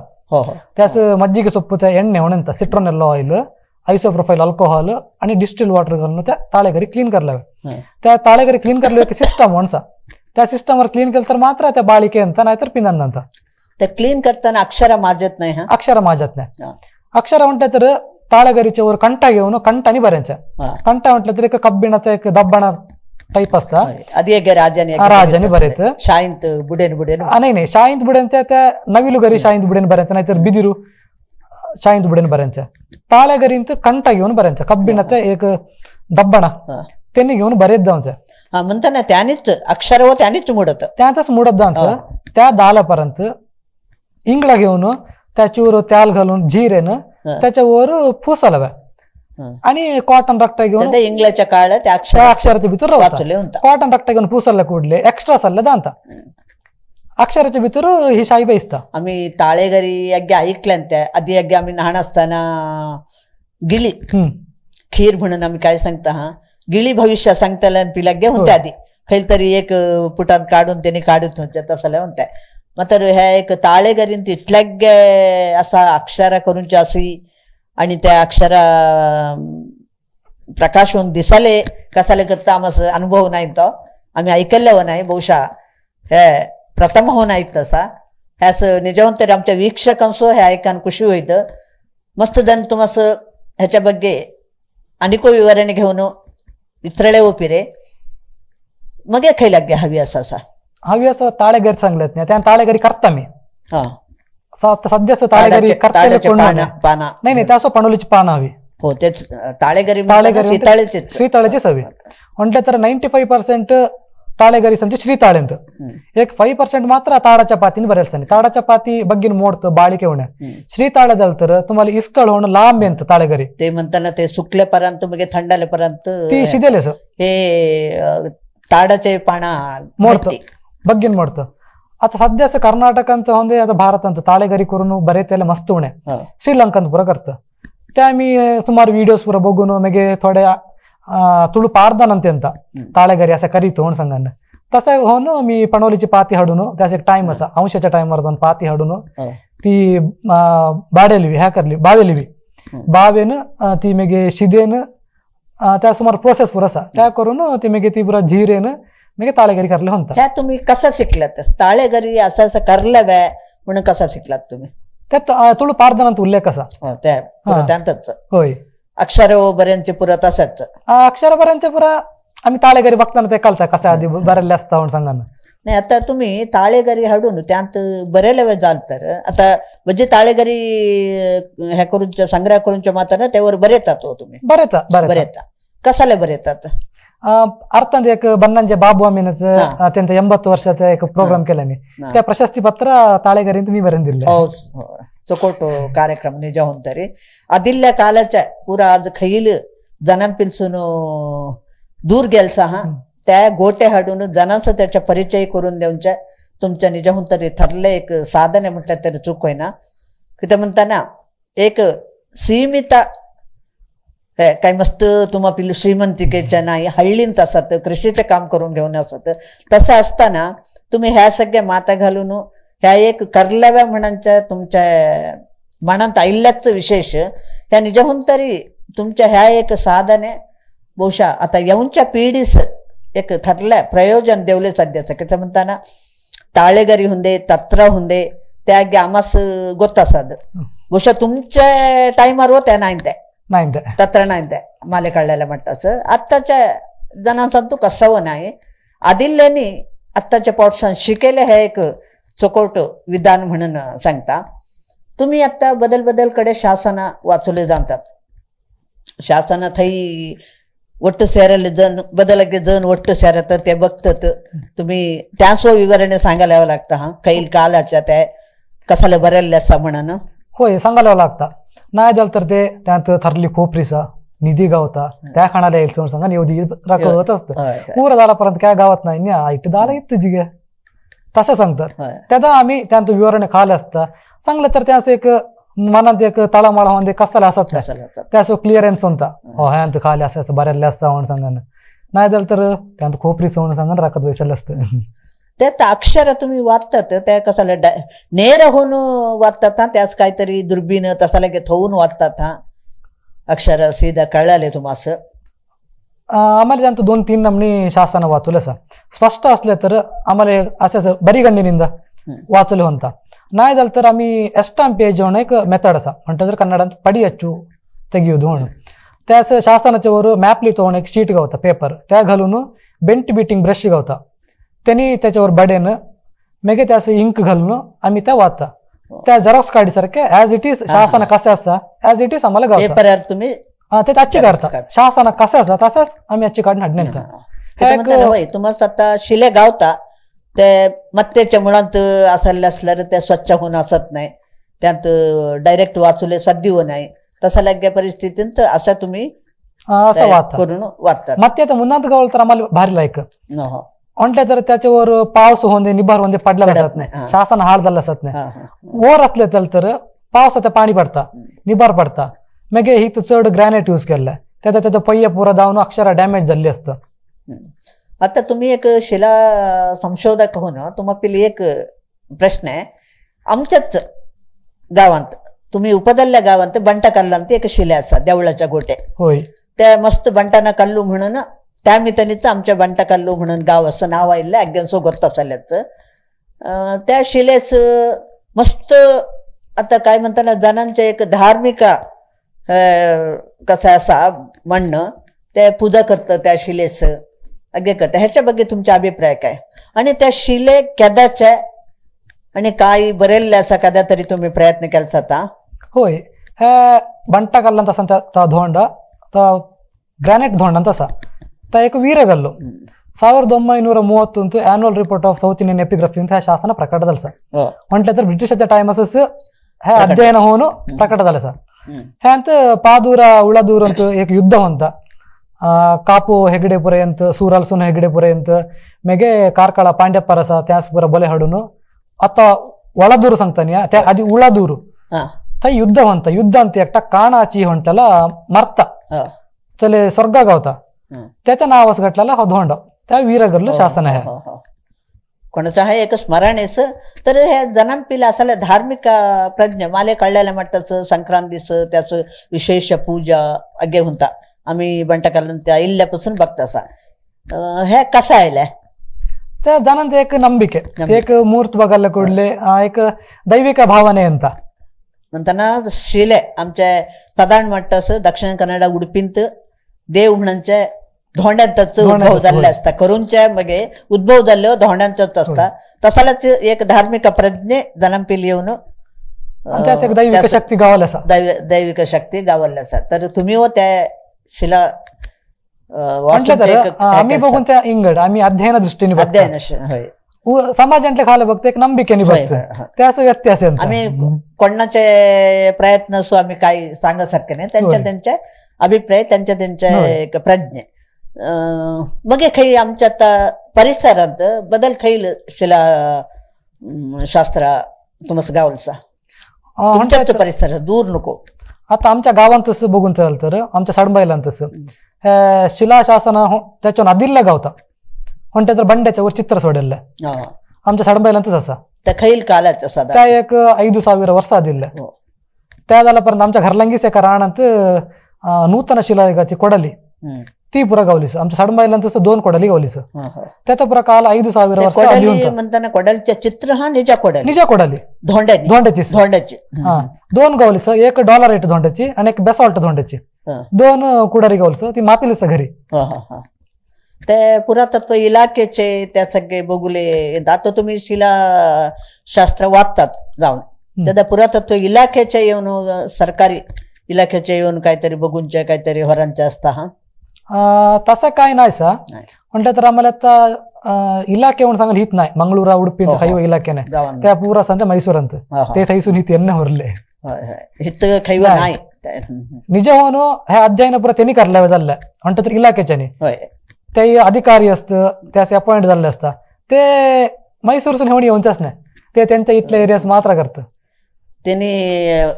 त्यास मज्जिगे सोप्पू त्या एಣ್ಣे म्हणून सिट्रोनेलो ऑइल आयसोप्रोफाईल अल्कोहोल आणि डिस्टिल वॉटर घालून त्या ताळेघरी क्लीन करलावे. त्या ताळेघरी क्लीन करले सिस्टम म्हणसा त्या सिस्टमवर क्लीन केलं तर मात्र त्या बाळिके अंत नाहीतर पिंदांत अंत. ते क्लीन करताना अक्षर माजत नाही. अक्षर माजत नाही. अक्षर म्हटलं तर ताळेघरीच्या वर कंटा घेऊन कंटानी भरायचा. कंटा म्हटलं तर एक कब्बिणाचा एक दब्बाणा टाईप असता राजाने भरायचं शाईंत बुडेन बुडेन नाही नाही शाईंत बुड्यांच्या त्या नविलू घरी शाईंत बुडेन भरायचं नाहीतर बिदिरू शाईंत बुडेन भरायचं. ताळेघरींत कंटा घेऊन भरायचा कब्बिणाचा एक दब्बाणा त्यांनी घेऊन भरत जायचं म्हणताना त्यानेच अक्षर व त्यानेच मुडत त्याचाच मुडत जायचं. त्या दालापर्यंत इंगळा घेऊन त्याच्यावर त्याल घालून जिरेनं त्याच्यावर फुसाला आणि कॉटन रक्ता घेऊन इंग्लच्या काळात त्या अक्षराच्या भितर कॉटन रक्ता घेऊन पुसला कुडले एक्स्ट्रा सल्ला दांता अक्षराच्या भितर ही शाई बैसता. आम्ही ताळेघरी यज्ञ ऐकल्यान त्या आधी यज्ञ आम्ही लहान असताना गिळी खीर म्हणून आम्ही काय सांगता हा गिळी भविष्य सांगताला पिला घेऊन त्या आधी खैल तरी एक पुटात काढून त्यांनी काढून होत्या तसल्या म्हणताय. मात्र ह्या एक ताळेघरीन तितल्या असा अक्षरा करूनची अशी आणि त्या अक्षरा प्रकाश होऊन दिसाले कसाले करता आम्हाला अनुभव नाही तो आम्ही ऐकल्यावर नाही. ಬಹುಶಃ हे प्रथम होऊन ऐकत तसा ह्यास निजवून तरी आमच्या वीक्षकांसो हे ऐकान खुशी होईत. मस्त जण तुम्हाला ह्याच्या ಬಗ್ಗೆ अनेको विवरणे घेऊन वितरळे ओपिरे मग खैलाग्य हवी असा असा हवी असं ताळेघरी सांगल्यात नाही त्या ताळेघरी करता मी सध्या ताळेघरी पाना नाही नाही त्या पणोलीची पानं हवी. हो तेच ताळेघरी ताळेघरी श्रीताळेचीच हवी म्हटलं तर 95% ತಾಳೆಗರಿ ಸಂಚೆ ಶ್ರೀ ತಾಳೆ ಅಂತ. ಏಕ್ 5% ಮಾತ್ರ ತಾಡ ಚಪಾತಿನ ಬರೆಲ್ಸಾನೆ. ತಾಡ ಚಪಾತಿ ಬಗ್ಗಿನ ಮೋಡ್ತು ಬಾಳಿಕೆ ಉಣೆ. ಶ್ರೀ ತಾಳೆದಲ್ತರ ತುಂಬಾ ಇಸ್ಕಳ ಹೋಣ ಲಾಂಬೆ ಅಂತ ತಾಳೆಗರಿ. ते म्हणताना ते सुकले पर्यंत मगे थंडाले पर्यंत ती शिदेले सर हे ताडाचे पाना मोडतं ಬಗ್ಗಿನ ಮೋಡ್ತು. आता सध्या असं कर्नाटक ಅಂತ ಒಂದೇ आता भारत ಅಂತ ತಾಳೆಗರಿ करून बरेच मस्त उणे. श्रीलंकांत पुरा करता ते आम्ही सुमार व्हिडिओज पुरा बघून मगे थोडे तुळू पारदान ಅಂತ ताळेगरी असं करीत होण सांगान. तसं होऊन मी पणवलीची पाती हाडून त्यास एक टाइम असा अंशाच्या टायमार जाऊन पाती हाडून ती बाडेलवी ह्या करली बावेलवी बावेन ती मगे शिदेन त्या सुमार प्रोसेस पुरा असा त्या करून ती मगे ती पुरा जिरेन मगे ताळेगरी करले होता. ह्या तुम्ही कसं शिकलात ताळेगरी असं असं करलं काय म्हणून कसं शिकलात तुम्ही? त्यात तुळू पारदान ಅಂತ उल्लेख असा त्यांतच होय. अक्षर बऱ्यांचे पुरा तसंच अक्षर बऱ्यांचे पुरा आम्ही ताळेगरी बघताना ते कळतं कसं आधी बरेले असता म्हणून सांगा. नाही आता तुम्ही ताळेगरी हाडून त्यात बरेले वेळ जाल तर आता म्हणजे ताळेगरी ह्या करूनच्या संग्रह करूनच्या माताना त्यावर बरेतात हो तुम्ही बरेता बरेता कसाला बरेतात? अर्थात एक बन्नांचे बाबू अमीनच त्यांचा 80 वर्षाचा एक प्रोग्राम केल्याने त्या प्रशस्ती पत्र ताळेगरी तुम्ही बरेन दिले. चकोट कार्यक्रम निज होंतरी अदिल्ल्या कालाच्या पुरा आज खैल जनांपिलसून दूर गेलसा हा त्या गोटे हाडून जनांचा त्याचा परिचय करून देऊनच्या तुमच्या निज होंतरी ठरले एक साधन म्हटलं तरी चूक होईना. किती म्हणताना एक सीमित काय मस्त तुम्हा पिल्लू श्रीमंतिकेच्या नाही हळ्ळींत असत कृषीचे काम करून घेऊन असत तसं असताना तुम्ही ह्या सगळ्या माता घालून ह्या एक करलाव्या म्हणांच्या तुमच्या मनात आयिल्ल्याच विशेष ह्या निजहून तरी तुमच्या ह्या एक साधने ಬಹುಶಃ आता येऊनच्या पिढीस एक ठरल्या प्रयोजन देवले सध्याचं. कसं म्हणताना ताळेगरी हुंदे तत्र हुंदे त्या आमास ಗೊತ್ತಾಸದು ಬಹುಶಃ तुमच्या टायमार त्या नाही ते नाही तत्र नाही ते माले काढलेलं म्हणताच आत्ताच्या जणांसंतू कसं नाही आदिल्ल्यानी आत्ताच्या पॉटसान शिकेले हे एक चकोट विधान म्हणून सांगता. तुम्ही आत्ता बदल बदल कडे शासना वाचवले जातात. शासना थई ಒಟ್ಟು ಸೇರಲ್ಲಿ जण बदलगे जण ಒಟ್ಟು ಸೇರत ते बघतात तुम्ही त्यासो विवरणे सांगायला यावं लागतं हा कैल कालाच्या त्या कसाला बरेल्ले असा म्हणून. होय सांगायला लागता नाही झालं तर ते त्यात थरली खोपरीसा निधी गावता त्या खाणाला येईल सांगा आणि राखवत असतं पुरं झाल्यापर्यंत काय गावात नाही आईट झालं येत तुझी तसं सांगतात. त्याचा आम्ही त्यांचं विवरण खायला असतं सांगलं तर त्याचं एक मनात एक तळमळ म्हणजे कसाला असत नाही त्यासो क्लिअरन्स होता हो ह्यांत खाली असायचं बऱ्याला असं म्हणून सांगा नाही झालं तर त्यांत खोपरीचं म्हणून सांगा राखत बसायला असतं. त्यात अक्षर तुम्ही वाचतात त्या कसाला नेर होऊन वाचतात हा त्यास काहीतरी दुर्बीन तसाला थोवून वाचतात हा अक्षर सीधा कळाले तुम्हाला? आम्हाला त्यांचं 2-3 नमणी शासन वाचवलं असं स्पष्ट असले तर आम्हाला असं बरीगंडिनिंद वाचले होता. नाही झालं तर आम्ही एस्टाम पेज म्हणून एक मेथड असा म्हणतो तर कन्नडात पडी अच्चू ತೆಗೆಯುವುದು म्हणून त्याच शासनाच्या वर मॅप लिहितो म्हणून एक शीट गावता पेपर त्या घालून बेंट बीटिंग ब्रश गावता त्यांनी त्याच्यावर बडेन मेगे त्याचं इंक घालून आम्ही त्या वाचता त्या झेरॉक्स काढीसारखे ॲज it is शासन कसे असा ॲज it is आम्हाला गावता पेपर तुम्ही ते अच्छी काढता शासन कसं असा तसंच आम्ही अच्छी काढून हाडण्यात. तुम्हाला आता शिले गावता ते मत्तेच्या मुळांत असायला असल्यावर त्या स्वच्छ होऊन असत नाही त्यात डायरेक्ट वाचवले सद्य नाही तसं लाग्या परिस्थितीत असं तुम्ही असं वाचता करून वाचतात. मग ते आता मुन्नात गावलं तर आम्हाला भारी लायक म्हटलं तर त्याच्यावर पाऊस होऊन निभार होऊन पडलेला असत नाही शासन हाड झालं असत नाही वर असले तर पावसात पाणी पडता निभार पडता मग ही तर चढ ग्रॅनाइट यूज केलं त्याचा त्याचा पहिया पुरा धावून अक्षरा डॅमेज झाली असतं. आता तुम्ही एक शिला संशोधक हो ना तुम्हाला एक प्रश्न आहे. आमच्याच गावात तुम्ही उपदल्ल्या गावात बंटाकल्ल ಅಂತ एक शिले असा देवळाच्या गोटे होय त्या मस्त बंटाना कल्लू म्हणून त्या मितनीच आमच्या बंटाकल्लू म्हणून गाव असं नाव आयिल्लें अग्यांसो गोत्त आसल्याच त्या शिलेस मस्त आता काय म्हणताना जणांचे एक धार्मिक कसं असा म्हणणं ते पूजा करतं त्या शिलेस अगे करतं ह्याच्या ಬಗ್ಗೆ तुमचा अभिप्राय काय आणि त्या शिले केदाचे आणि काय बरेल्ले असा केदा तरी तुम्ही प्रयत्न केला जाता? होय हे बंटाकल्ल ಅಂತ असा धोंड ग्रॅनाइट धोंड ಅಂತ असा ता एक वीरगल्लो 1931 annual report of South Indian epigraphy ಅಂತ ಶಾಸನ ಪ್ರಕಟ झालं सर. म्हटलं तर ब्रिटिशाच्या टायमासच हे अध्ययन होऊन प्रकट झालं सर. ह्यांत पादूर उळदूर ಅಂತ एक युद्ध होता, ಕಾಪು ಹೆಗಡೆಪುರ ಅಂತ, ಸೂರಲ್ಸುನ ಹೆಗಡೆಪುರ ಅಂತ, ಮೇಗೆ ಕಾರ್ಕಳ ಪಾಂಡ್ಯಪ್ಪರಸ ತ್ಯಾಸ್ಪುರ ಬೊಲೆಹಡುನು ಅತ್ತ ಒಳದೂರು ಸಂತಾನಿಯ त्या आधी ಉಳದೂರು ತ युद्ध होता. युद्ध ಅಂತ एकटा काणाची ಹೊಂಟಲ मर्त चले स्वर्ग गावता त्याच्या नावास घटलेला हा धोंड त्या वीरगर्ल शासन आहे. कोणाचं आहे एक स्मरण आहे. तर हे जनांपिला असायला धार्मिक प्रज्ञा माले कळल्याला म्हणतात संक्रांतीचं त्याचं विशेष पूजा अगे होता. आम्ही बंटकालन त्या इल्ल्यापासून बघतासा हे कसं आयलंय त्या जनांत एक ನಂಬಿಕೆ, एक मूर्त बघायला कुडले एक दैविक भावने ಅಂತ म्हणताना शिले आमच्या साधारण म्हणतात दक्षिण कन्नड उडपींत देव म्हणचे धोंड्यांचाच उद्भव झालेले असता, करूंच्या मगे उद्भव झाले धोंड्यांचाच असता. तसालाच एक धार्मिक प्रज्ञे जनांपिल येऊन दैविक शक्ती गावल्या असा, दैविक शक्ती गावल्या असा. तर तुम्ही हो त्या शिला आम्ही बघून त्या इंगड आम्ही अध्ययन दृष्टीने अध्ययन समाजांतले खाले बघतो एक नंबिकेने बघतो त्याच व्यत्यास. आम्ही कोणाचे प्रयत्न असो आम्ही काही सांगासारखे नाही, त्यांच्या त्यांच्या अभिप्राय त्यांच्या त्यांच्या एक प्रज्ञे. मग खै आमच्या आता परिसरात बदल खैल शिला शास्त्र तुमचं गावलचा तुमच्या परिसर दूर नको. आता आमच्या गावांत तसं बघून चाल तर आमच्या साडंबाईला तसं शिलाशासन त्याच्या आदिल्ला गावता म्हणते तर बंड्याच्या वर चित्र सोडलं आमच्या साडंबाईलांतच असा त्या खैल कालाच त्या एक 5,000 वर्ष आदिल्ल त्या झाल्यापर्यंत आमच्या घरलांगीच एका रानात नूतन शिलायुगाची कोडली ती पुरा गावलीस. आमच्या साडंबाईलांतच 2 कोडली गावलीस त्याचा पुरा काल 5,000 वर्ष आधी होता. म्हणताना कोडलचे चित्र हा निजा कोडली, निजा कोडली धोंड्याची धोंड्याची हा 2 गावलीस, एक डॉलर धोंड्याची आणि एक बेसॉल्ट धोंड्याची, 2 कुडारी गावलीस ती मापिलीस घरी. ते पुरातत्व इलाखेचे त्या सगळे बघुले आता तुम्ही शिला शास्त्र वाचतात जाऊन त्या पुरातत्व इलाखेचे येऊन सरकारी इलाखेचे येऊन काहीतरी बघूनचे काहीतरी होरांचे असता. हा तसं काय नाही सा म्हटलं तर आम्हाला आता इलाखे म्हणून सांगायला हित नाही. मंगळूरा उडपी खैव इलाखे नाही त्या पुरा सांगते मैसूर ते थैसून हित यांना होरले हित खैव नाही निज होऊन हे अध्ययन पुरा त्यांनी करल्या झालं म्हटलं तर इलाखेच्याने ते अधिकारी असतं त्याचे अपॉइंट झालेले असतात ते मैसूरसून हेवणी येऊनच नाही ते त्यांच्या इथल्या एरियास मात्र करतं. त्यांनी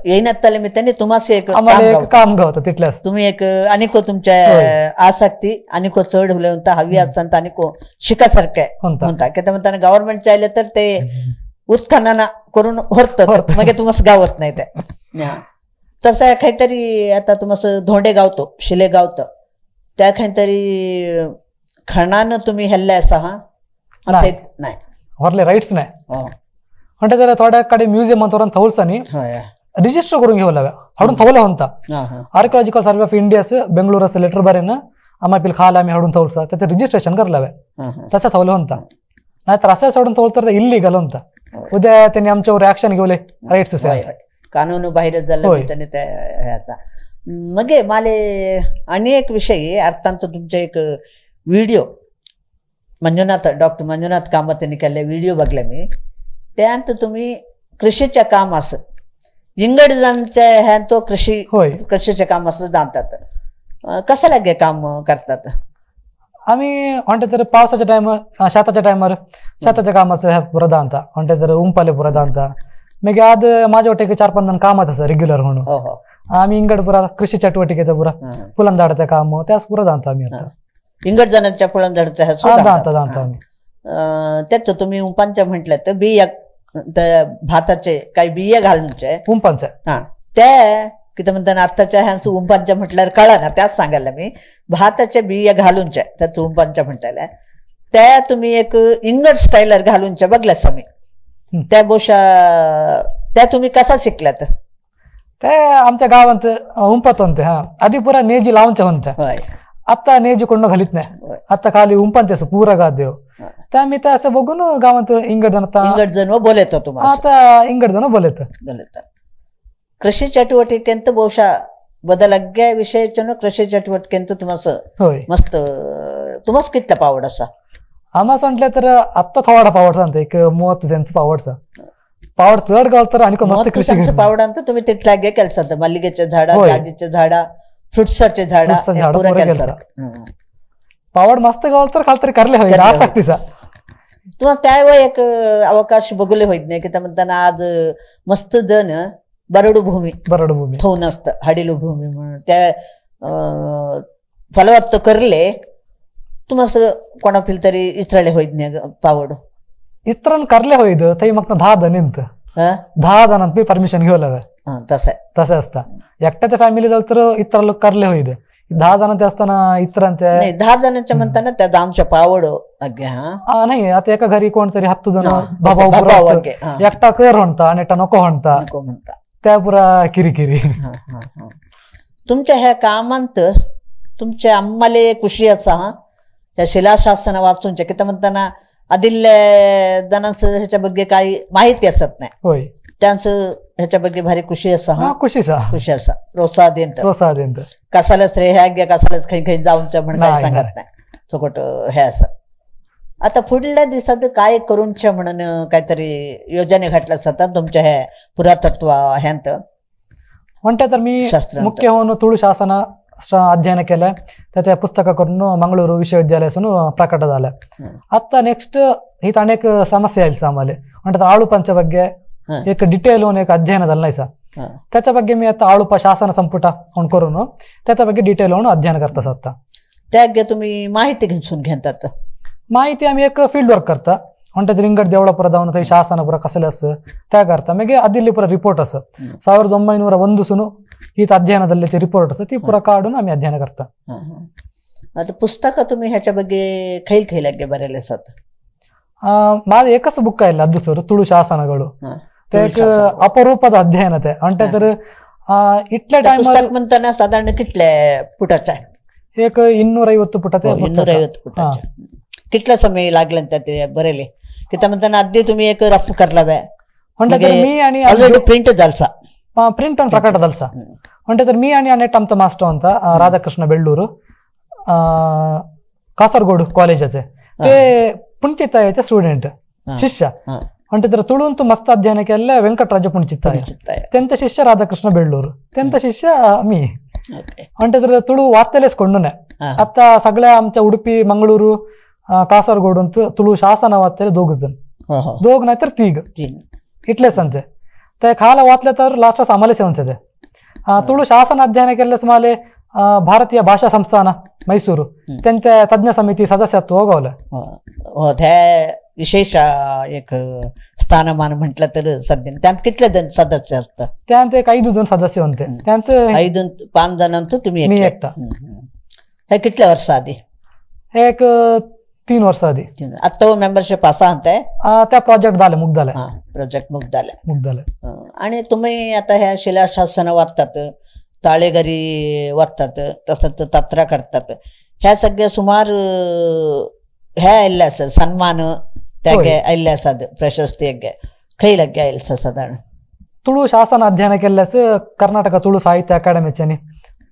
येईनात मी त्यांनी तुम्हाला एक आम्हाला एक काम गावतं तिथल्याच तुम्ही एक अनेको तुमच्या आसक्ती अनेको चढ होता हवी असतात अनेको शिकासारखे म्हणता की म्हणताना गव्हर्नमेंट आले तर ते उत्खनन करून होरतात मग तुम्हाला गावत नाही ते. तसं काहीतरी आता तुम्हाला धोंडे गावतो शिले गावतं त्या काहीतरी खणानं तुम्ही हल्ले असा हा नाही होरले राईट्स नाही म्हणते तर थोड्या कडे म्युझियम अंतवरून थवलसानी रिजिस्टर करून घेऊ लाव्या हाडून थवलं होता. आर्किओलॉजिकल सर्वे ऑफ इंडियाच बेंगळूर असं लेटर बरे ना आम्हा पिल खाल आम्ही हाडून थवलसा त्याचं रिजिस्ट्रेशन कर लाव्या तसं थवलं होता. नाही तर असं सोडून थवल तर इल्लीगल होता. उद्या त्यांनी आमच्यावर ऍक्शन घेवले राईट्स कानून बाहेर झालं त्यांनी त्या ह्याचा. मग माले आणि एक विषय अर्थांत तुमचा एक व्हिडिओ मंजुनाथ डॉक्टर मंजुनाथ कामत यांनी केले व्हिडिओ बघले मी. त्यात तुम्ही कृषीच्या काम असं इंगड जाणच्या ह्या तो कृषी कृषीचे काम असं जाणतात कसं लागे काम करतात. आम्ही म्हणते तर पावसाच्या टायमार शेताच्या टायमार शेताच्या कामाचं ह्या पुरा दांता म्हणते तर उंपाले पुरा दांता. मग आज माझ्या वाटे 4-5 जण कामात असं रेग्युलर म्हणून आम्ही इंगड पुरा कृषी चटुवटिकेचा पुरा फुलंदाडाचं काम त्याच पुरा जाणतो आम्ही. आता इंगड जणांच्या फुलंदाडाचं जाणता जाणतो आम्ही. त्यात तुम्ही उंपांच्या म्हटलं तर बिया भाताचे काही बिया घालूनचे उंपांच्या हा त्या किती म्हणताना आत्ताच्या ह्यांचं उंपांच्या म्हटल्यावर कळा ना त्याच सांगायला मी भाताच्या बिया घालूनच्या त्याच उंपांच्या म्हटल्याला त्या तुम्ही एक इंगड स्टाईलर घालूनच्या बघल्यास आम्ही त्या बोशा त्या तुम्ही कसा शिकलात? ते आमच्या गावात उंपत होते हा आधी पुरा नेजी लावूनच्या म्हणत्या आता नेजी कोण घालीत नाही आता खाली उंपांते पुरा गाव देव त्या मी त्या असं बघून गावात इंगड जण इंगड जण बोलत तुम्हाला आता इंगड जण बोलत बोलत. कृषी चटुवटिकेंत ಬಹುಶಃ बदलग्या विषयाच्या कृषी चटुवटिकेंत तुम्हाला मस्त तुम्हाला कितला पावड असा? आमास म्हटल्यार तर आत्ता थोडा पावडचा ಅಂತ एक 30 ಸೆನ್ಸ್ पावडचा पावड चड गावतर आणि मस्त कृषी पावड ಅಂತ तुम्ही तितलागे ಕೆಲಸ मल्लिगेचे झाडा, गाजीचे झाडा, फ्रुट्साचे झाडा पुरा ಕೆಲಸ. पावड मस्त गावतर खालतरी करले होय आसक्तीचा. तुम्हाला त्यावेळी एक अवकाश बघले होत नाही की म्हणताना आज मस्त जण बरडू भूमी बरडू भूमी थोन असतं हाडिलू भूमी म्हणून त्या फलवत्त करले तुम्हाला कोणा फिल तरी इतराले होत नाही पावड इतरान करले होईद थंय म्हाका 10 जण न्हय 10 जणांत बी परमिशन घेवं लागेल. तसं तसं असता एकट्याच्या फॅमिली झालं तर इतर लोक करले होईद 10 जणांचे असताना इतरांचे 10 जणांच्या म्हणताना त्या आमच्या पावड नाही. आता एका घरी कोणतरी 10 जण भाऊ एकटा कर म्हणता आणि एकटा नको म्हणता त्या पुरा किरीकिरी. तुमच्या ह्या कामांत तुमच्या आम्हाला खुशी असा हा ह्या शिलाशासन वाचून किती म्हणताना आदिल्ल्या जणांचं ह्याच्या ಬಗ್ಗೆ काही माहिती असत नाही. होय, त्यांचं ह्याच्या ಬಗ್ಗೆ भारी खुशी असा हा खुशी असा प्रोत्साह देत प्रोत्साह देत कसालाच रे ह्या कसालाच खंय खंय जाऊनचं म्हणून काय सांगत नाही चोकट हे असं. आता पुढल्या दिवसात काय करूनच्या म्हणून काहीतरी योजने घातल्या जातात तुमच्या ह्या पुरातत्व ह्यांत म्हणते. तर मी मुख्य होऊन तुळू शासन अध्ययन केलं त्या पुस्तक करून मंगळूर विश्वविद्यालयासून प्रकट झालं. आता नेक्स्ट ही अनेक समस्या येईल आम्हाला म्हणतात आळुपांच्या ಬಗ್ಗೆ एक डिटेल होऊन एक अध्ययन झालं नाही सा त्याच्या ಬಗ್ಗೆ मी आता आळुपा शासन संपुट करून त्याच्या ಬಗ್ಗೆ डिटेल होऊन अध्ययन करता. आता त्या तुम्ही माहिती घेऊन घेतात माहिती आम्ही एक फील्ड वर्क करता म्हणतात रिंगट देवळापुರ जाऊन थंय शासनपुರ कसले असं त्या करता मागीर आदिल्ली पुरा रिपोर्ट असं 1901 सुन हीच अध्ययनाದಲ್ಲಿ ते रिपोर्ट असं ती पुरा काढून आम्ही अध्ययन करता. आता पुस्तक तुम्ही ह्याच्या ಬಗ್ಗೆ खैल खैलागे बरेले असत? माझं एकच बुक आहे ಅದು सर तुळू शासनಗಳು ते एक अपरूपದ अध्ययन ते म्हणते. तर इतल्या टाइम पुस्तक म्हणताना साधारण कितले पुटाचं आहे? एक 250 पुटाचं. 250 पुटाचं. कितला समय लागला ते बरेले किती म्हणताना आधी तुम्ही एक रफ करला म्हणते. तर मी आणि already print Jhalsa print on प्रकट झालसा म्हणते. तर मी आणि अनेक आमचा मास्टर होता राधाकृष्ण बेಳ್ಳूर कासरगोड कॉलेजाचे ते पुणचिತ್ತಾयाचे स्टुडंट शिष्य म्हणते. तर तुळून मस्त अध्ययन केलं व्यंकटराज पुणचित्ताय त्यांचा शिष्य राधाकृष्ण बेಳ್ಳूर त्यांचा शिष्य मी म्हणते. तर तुळू वाचलेच ಕೊಂಡು आता सगळ्या आमच्या उडुपी मंगळूर कासरगोड तुळू शासन वाचले दोघ जण दोघ नाही तर तीग इतलेच अंते ते खाला वाचले तर लास्ट आम्हालाच येऊन ते तुळू शासन अध्ययन केल्यास मला भारतीय भाषा संस्थान मैसूರು त्यांच्या तज्ञ समिती सदस्यत्व होगवलं. हो, त्या विशेष एक स्थानमान म्हटलं तर सध्या त्यात कितले जण सदस्य असतात? त्यात एक 5 जण सदस्य होते. त्यांचं 5 जणांचं तुम्ही मी एकटा. हे कितल्या वर्ष आधी? हे एक 3 वर्ष आधी. आता मेंबरशिप असा म्हणताय त्या प्रोजेक्ट झाले मुक्त झाले प्रोजेक्ट मुक्त झाले मुक्त झाले. आणि तुम्ही आता ह्या शिलाशासन वाचतात, ताळेगरी वाचतात, तसंच तात्रा करतात, ह्या सगळ्या सुमार ह्या आयिल्ले आसा सन्मान त्यागे आयिल्ले आसात प्रशस्ती खंय लाग्गे आयिल्ले साधारण? तुळू शासन अध्ययन केल्यास कर्नाटक तुळू साहित्य अकादमीच्यानी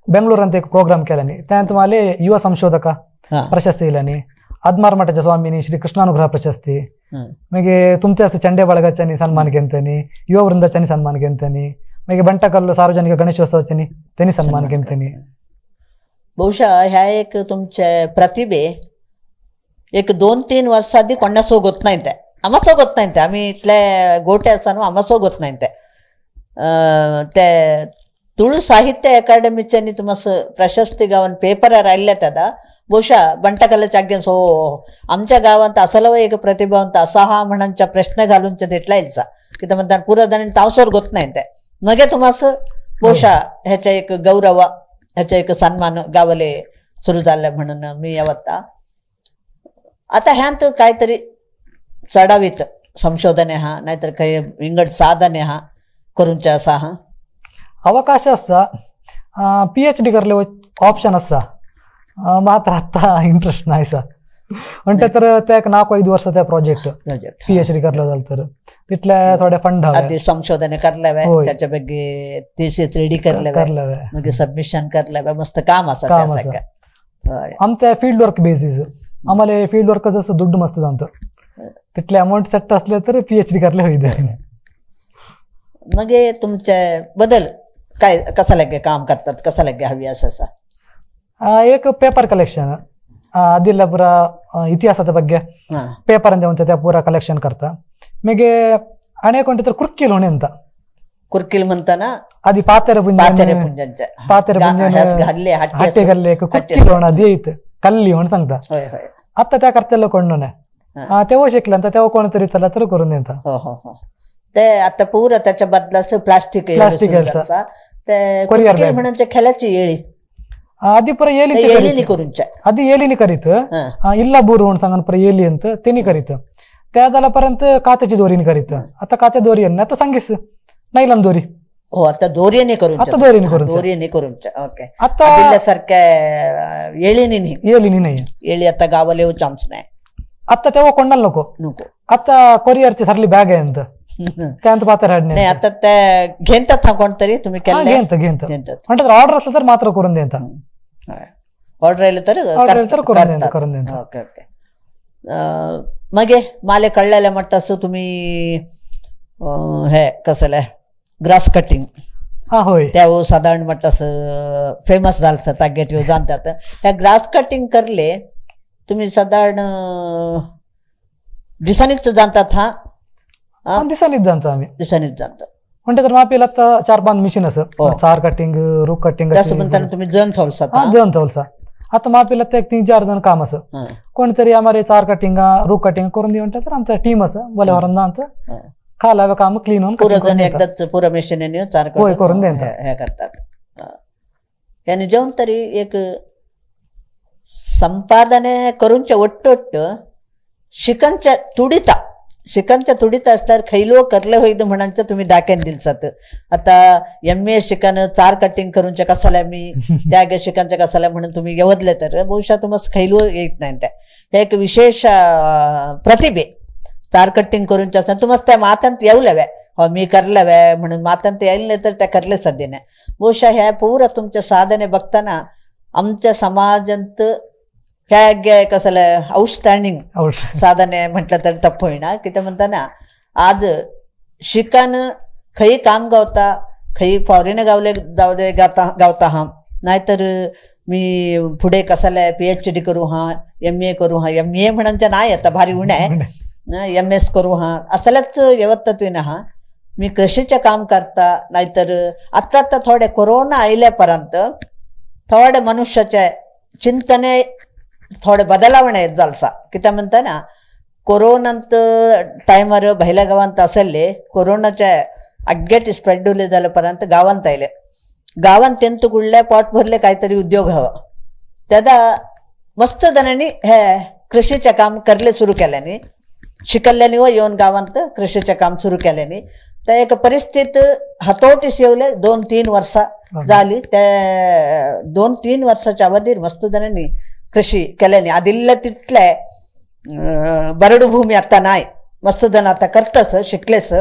बेंगळूरांत एक प्रोग्राम केल्यानी त्यात मला युवा संशोधक प्रशस्ती इल्यानी आदमार मठाच्या स्वामीनी श्री कृष्णानुग्रह प्रशस्ती मागीर तुमच्या चंडे ಬಳಗच्यानी सन्मान केंतानी युवा वृंदाच्यानी सन्मान केंतानी मागीर बंटकल्ल सार्वजनिक गणेशोत्सवाच्यानी त्यांनी सन्मान केंतानी. ಬಹುಶಃ ह्या एक तुमचे प्रतिभे एक 2-3 वर्ष आधी कोणासो गोत नाही ते आमासो गोत नाही ते आम्ही इतले गोटे आसा न्हू आमासो गोत नाही ते ते तुळू साहित्य अकादमीच्यानी तुमचं प्रशस्ती गावन पेपरार आयिल्ले तेदा ಬಹುಶಃ बंटकल्लाच्या आज्ञेन हो आमच्या गावांत असलो एक प्रतिभावंत असा हा म्हणूनच्या प्रश्न घालून तितला येयचा कितें म्हणटा पुरो जाणांनी तावसर गोत नाही ते मगे तुमचं ಬಹುಶಃ ह्याच्या एक गौरव ह्याचा एक सन्मान गावले सुरू झाले म्हणून मी यावत्ता. आता ह्यांत काहीतरी चढावीत संशोधने हा नाहीतर काही विंगड साधने हा करूनचे असा हा अवकाश आसा PhD करले ऑप्शन आसा मात्र आता इंट्रस्ट नाही सा म्हणते. तर त्या एक 4-5 वर्ष त्या प्रोजेक्ट PhD करलो झालं तर तिथल्या थोडे फंड आधी संशोधन करले त्याच्या ಬಗ್ಗೆ थीसिस रेडी करले मग सबमिशन करले मस्त काम आसा त्या सगळ्या. आमचे फील्ड वर्क बेसीस आम्हाला फील्ड वर्क जसं दुड्ड मस्त जात तितले अमाऊंट सेट असले तर पीएचडी करले होईल. मग तुमचे बदल काय कसा लागे काम करतात कसा लागे हवी असं? एक पेपर कलेक्शन आदिಲ್ಲ ಪೂರ ಇತಿಹಾಸದ ಬಗ್ಗೆ ಪೇಪರ್ ಅಂತ ಒಂದ್ಸತಿ ಪೂರ ಕಲೆಕ್ಷನ್ करता. ಮೇಗೆ ಅನೇಕ ಹೊಂಟಿದ್ರೆ ಕುರ್ಕಿಲ್ ಹೊಣೆ ಅಂತ ಕುರ್ಕಿಲ್ ಮಂತನ అది ಪಾತೆರ ಪುಂಜ ಪಾತೆರ ಹಟ್ಟೆ ಗಲ್ಲೆ ಕುರ್ಕಿಲ್ होಣ ಅದೇ ಐತೆ ಕಲ್ಲಿ होण सांगता. आता त्या करतेलो कोण तेव्हा शिकला ಅಂತ तेव्हा कोण तरी त्याला तर करून देता. ते आता पूरा त्याच्या बदलास प्लास्टिक प्लास्टिक ते कुर्किल म्हणून खेळाची येळी आधी ಪುರ ಏಲಿ ಅದು ಏಲಿನಿ ಕರೀತು ಇಲ್ಲ ಬೂರು होण सांगन ಪುರ ಏಲಿ ಅಂತ तेनी करीत त्या झाल्यापर्यंत कात्याची दोरीने करीत. आता कात्या दोरी आता सांगीस नायलॉन दोरी. हो आता दोरीने करून आता दोरीने करून दोरीने करून ओके. आता सारख्या एळीने नाही एळीने नाही एळी आता गावाला येऊ चान्स नाही. आता तेव्हा कोणाला नको नको. आता कोरियरची सरली बॅग आहे ಅಂತ त्यांत पात्र हाडणे आता ते घेतात कोणतरी तुम्ही घेत घेत म्हणतात ऑर्डर असलं तर मात्र करून देता. ऑर्डर आले तर ऑर्डर तर करून देता करून देता. Okay okay. मगे माले कळलेले म्हणता असं तुम्ही हे कसं ग्रास कटिंग हा होय त्या साधारण म्हणता असं फेमस झालं ताग्यात जाणतात. ह्या ग्रास कटिंग करले तुम्ही साधारण दिसांनीच जाणतात. हा दिसांनीच जाणतो आम्ही दिसांनीच जाणतो म्हणजे तर मापीला आता 4-5 मिशीन असं चार कटिंग रूक कटिंग असं म्हणताना तुम्ही जण थोलसा जण थोलसा. आता मापीला एक 3-4 जण काम असं कोणतरी आम्हाला चार कटिंग रूक कटिंग करून दे म्हणतात तर आमचा टीम असं बोल्यावर जाणतं खाला काम क्लीन होऊन पुरं जण एकदाच पुरं मशीन चार करून देतात हे करतात. याने जेवण तरी एक संपादने करूनच्या ಒಟ್ಟು ಒಟ್ಟು शिकनच्या तुडिता शिकनच्या तुडिता असल्यावर खैलो करले होईद म्हणांचं तुम्ही दाखेन दिलसात. आता एम ए शिकन चार कटिंग करूनच्या कसाला मी त्यागे शिकनच्या कसाला म्हणून तुम्ही यवतले तर बहुशः तुम्हाला खैलो येत नाही. त्या हे एक विशेष प्रतिभे चार कटिंग करूनच्या असताना तुम्हाला त्या मातांत येवलवे हो मी करलवे म्हणून मातांत येईल नाही तर त्या करले सध्या नाही. बहुशः ह्या पूरा तुमच्या साधने बघताना आमच्या समाजांत ह्या कसं आउटस्टँडिंग साधने म्हटलं तर तप्प होईना. किती म्हणताना आज शिकान खई काम गावता खई फॉरेन गावले जाऊ दे गाता गावता हा नाहीतर मी पुढे कसाला PhD करू हा MA करू हा MA म्हणांच्या नाही आता भारी उणे आहे MS करू हा असलच यवत्तत्वेन हा मी कृषीचे काम करता. नाहीतर आत्ता आत्ता थोडे कोरोना आयल्यापर्यंत थोडे मनुष्याचे चिंतने थोडे बदलावणे येत जालसा. कित्या म्हणता ना कोरोनांत टायमार भायल्या गावांत आसले कोरोनाच्या अग्गेट स्प्रेड उरले जाल्यापर्यंत गावांत आयले गावांत तेंतु कुडले पोट भरले काहीतरी उद्योग हवा तेदा मस्त जणांनी हे कृषीचे काम करले सुरू केल्यानी शिकल्ल्यांनी व येवन गावांत कृषीचे काम सुरू केल्यानी त्या एक परिस्थिती हातोटीस येवले 2-3 वर्षां जाली. त्या 2-3 वर्षाच्या अवधीर मस्त जणांनी कृषी केल्याने आदिल्ले तितले बरडू भूमी आता नाही मस्त जण आता करतस शिकलेस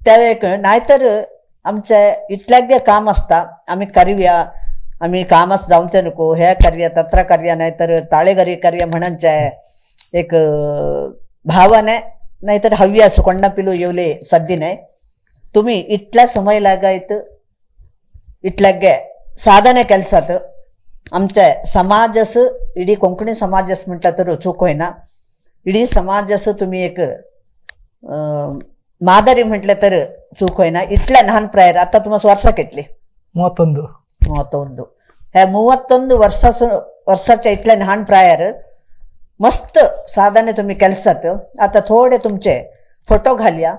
त्यावेळेक. नाहीतर आमच्या इतल्यागे काम असता आम्ही करूया आम्ही कामच जावचे नको हे करूया तत्र करूया नाहीतर ताळेघरी करूया म्हणचे एक भावना नाहीतर हवी असं कोणा पिलू येवले सद्दी नाही. तुम्ही इतला समय लागायत इतल्यागे साधने केलसात आमच्या समाजस इडी कोंकणी समाजस म्हटलं तर चूक होईना इडी समाजस तुम्ही एक मादरी म्हटलं तर चूक होईना. इतल्या लहान प्रायर आता तुम्हाला वर्षा कितली 31 31 ह्या 31 वर्षाच्या इतल्या लहान प्रायर मस्त साधने तुम्ही केलसात. आता थोडे तुमचे फोटो घालया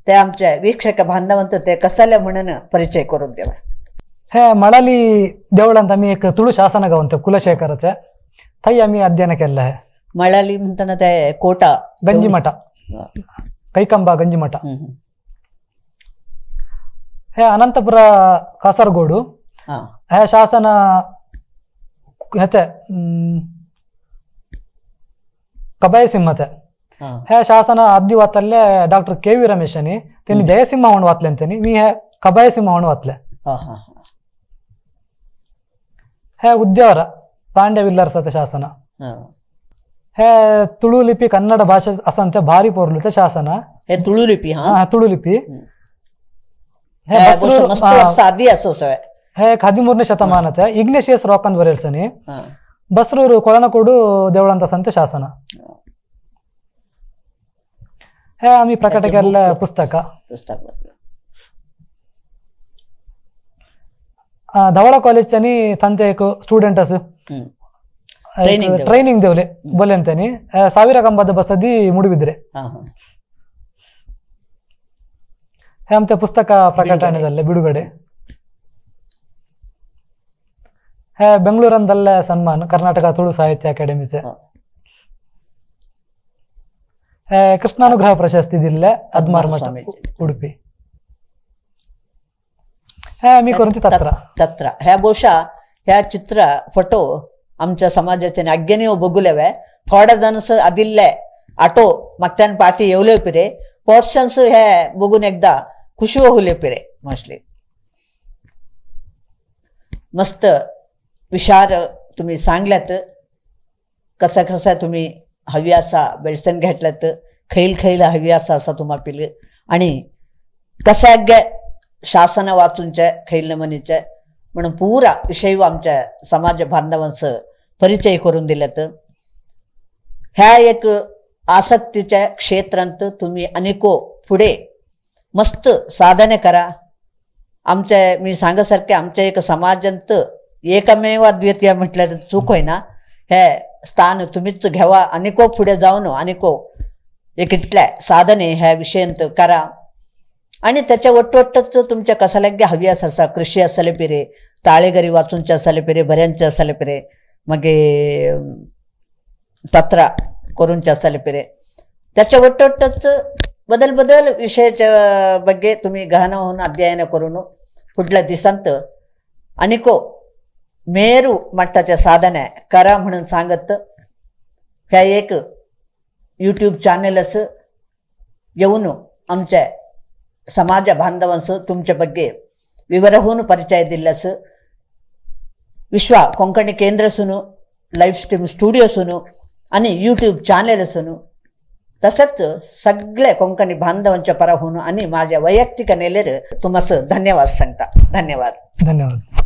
ते आमच्या वीक्षक बांधवांत ते कसाले म्हणून परिचय करून द्यावा. हे मळाली देवळांत आम्ही एक तुळू शासन गावंत कुलशेखराचे थंय आम्ही अध्ययन केलं आहे. मळाली म्हणताना ते कोटा गंजीमठा ಕೈಕಂಬ ಗಂಜಿಮಠ. हे ಅನಂತಪುರ ಕಾಸರಗೋಡು. हे ಶಾಸನ हेचे कबायसिंहाचे हे शासन आद्दी वाचले डॉक्टर के वी रमेशांनी त्यांनी जयसिंह म्हणून वाचले त्यांनी मी हे कबायसिंह म्हणून वाचले. हे उद्यावर ಪಾಂಡ್ಯ ವಿಲ್ಲರ್ಸತೆ ಶಾಸನ. ಹೇ ತುಳು ಲಿಪಿ ಕನ್ನಡ ಭಾಷೆ ಅಸಂತೆ ಭಾರಿ ಪೋರ್ಲುತೆ ಶಾಸನ. ತುಳು ಲಿಪಿ? ತುಳು ಲಿಪಿ. ಹೇ 13ನೇ ಶತಮಾನತೆ ಇಗ್ನೇಷಿಯಸ್ ರಾಕ್ ಅಂತ ಬರೆಯಲ್ಸನಿ. ಬಸ್ರೂರು ಕೊಳನಕೋಡು ದೇವಳಂತ ಸಂತೆ ಶಾಸನ. ಹೇ ಆಮಿ ಪ್ರಕಟಗೆಲ್ಲ ಪುಸ್ತಕ. ಧವಳ ಕಾಲೇಜ್ ಚನಿ ತಂತೆ ಸ್ಟೂಡೆಂಟಸ್ ಟ್ರೈನಿಂಗ್ ದೇವ್ಲೆ ಬೊಲೆ ಅಂತಾನೆ ಸಾವಿರ ಕಂಬದ ಬಸದಿ ಮುಡುಬಿದ್ರೆ. ಆಮತೆ ಪುಸ್ತಕ ಪ್ರಕಟಣೆದಲ್ಲೇ ಬಿಡುಗಡೆ. ಹೇ ಬೆಂಗಳೂರಂದಲ್ಲೇ ಸನ್ಮಾನ ಕರ್ನಾಟಕ ತುಳು ಸಾಹಿತ್ಯ ಅಕಾಡೆಮಿ. ಕೃಷ್ಣಾನುಗ್ರಹ ಪ್ರಶಸ್ತಿ ದಿಲ್ಲೆ ಅದ್ಮಾರ್ ಮಠ ಉಡುಪಿ. ಹೇ ಮಿ ಕೊರಂತಿ ತತ್ರ ತತ್ರ. ह्या ಬಹುಶಃ ह्या चित्र फोटो आमच्या समाजाचे अज्ञानी बघुलेवे थोडे जण आदिल्ले आटो मागच्यान पाटी येवले पिरे पोर्शन्स हे बघून एकदा खुशी होले पिरे मोस्टली. मस्त विचार तुम्ही सांगल्यात, कसा कसा तुम्ही हवी असा बेळसन घेतल्यात, खैल खैल हवी असा असा तुम्हा पिले आणि कसा शासन वाचूनचे खैल मनीचे म्हणून पुरा विषय आमच्या समाज बांधवांचं परिचय करून दिल्यात. ह्या एक आसक्तीच्या क्षेत्रांत तुम्ही अनेको पुढे मस्त साधने करा. आमच्या मी सांगासारखे आमच्या एक समाजांत एकमेव अद्वितीय म्हटल्यार चूक होईना. हे स्थान तुम्हीच घ्यावा, अनेको पुढे जाऊन अनेको एक इतल्या साधने ह्या विषयांत करा. आणि त्याच्या वट्टवट्टच तुमच्या कसालागे हवी असा कृषी असाले पिरे, ताळेगरी वाचूनचे असाले पिरे, बऱ्यांचे असाले पिरे, मागीर तत्रा करूनचे असाले पिरे, त्याच्या वट्टवट्टच बदल बदल विषयाच्या ಬಗ್ಗೆ तुम्ही गहन होऊन अध्ययन करून पुढल्या दिसांत अनेको मेरू मट्टाच्या साधने करा म्हणून सांगत ह्या एक यूट्यूब चॅनलच येऊन आमच्या समाज बांधवांचं तुमच्या ಬಗ್ಗೆ विवरहून परिचय दिल्याचं विश्व कोंकणी केंद्र सुनू, लाईव्ह स्ट्रीम स्टुडिओ सुनू आणि यूट्यूब चॅनल सुनू, तसंच सगळे कोंकणी बांधवांच्या पराहून आणि माझ्या वैयक्तिक नेलेर तुम्हाला धन्यवाद सांगता. धन्यवाद. धन्यवाद.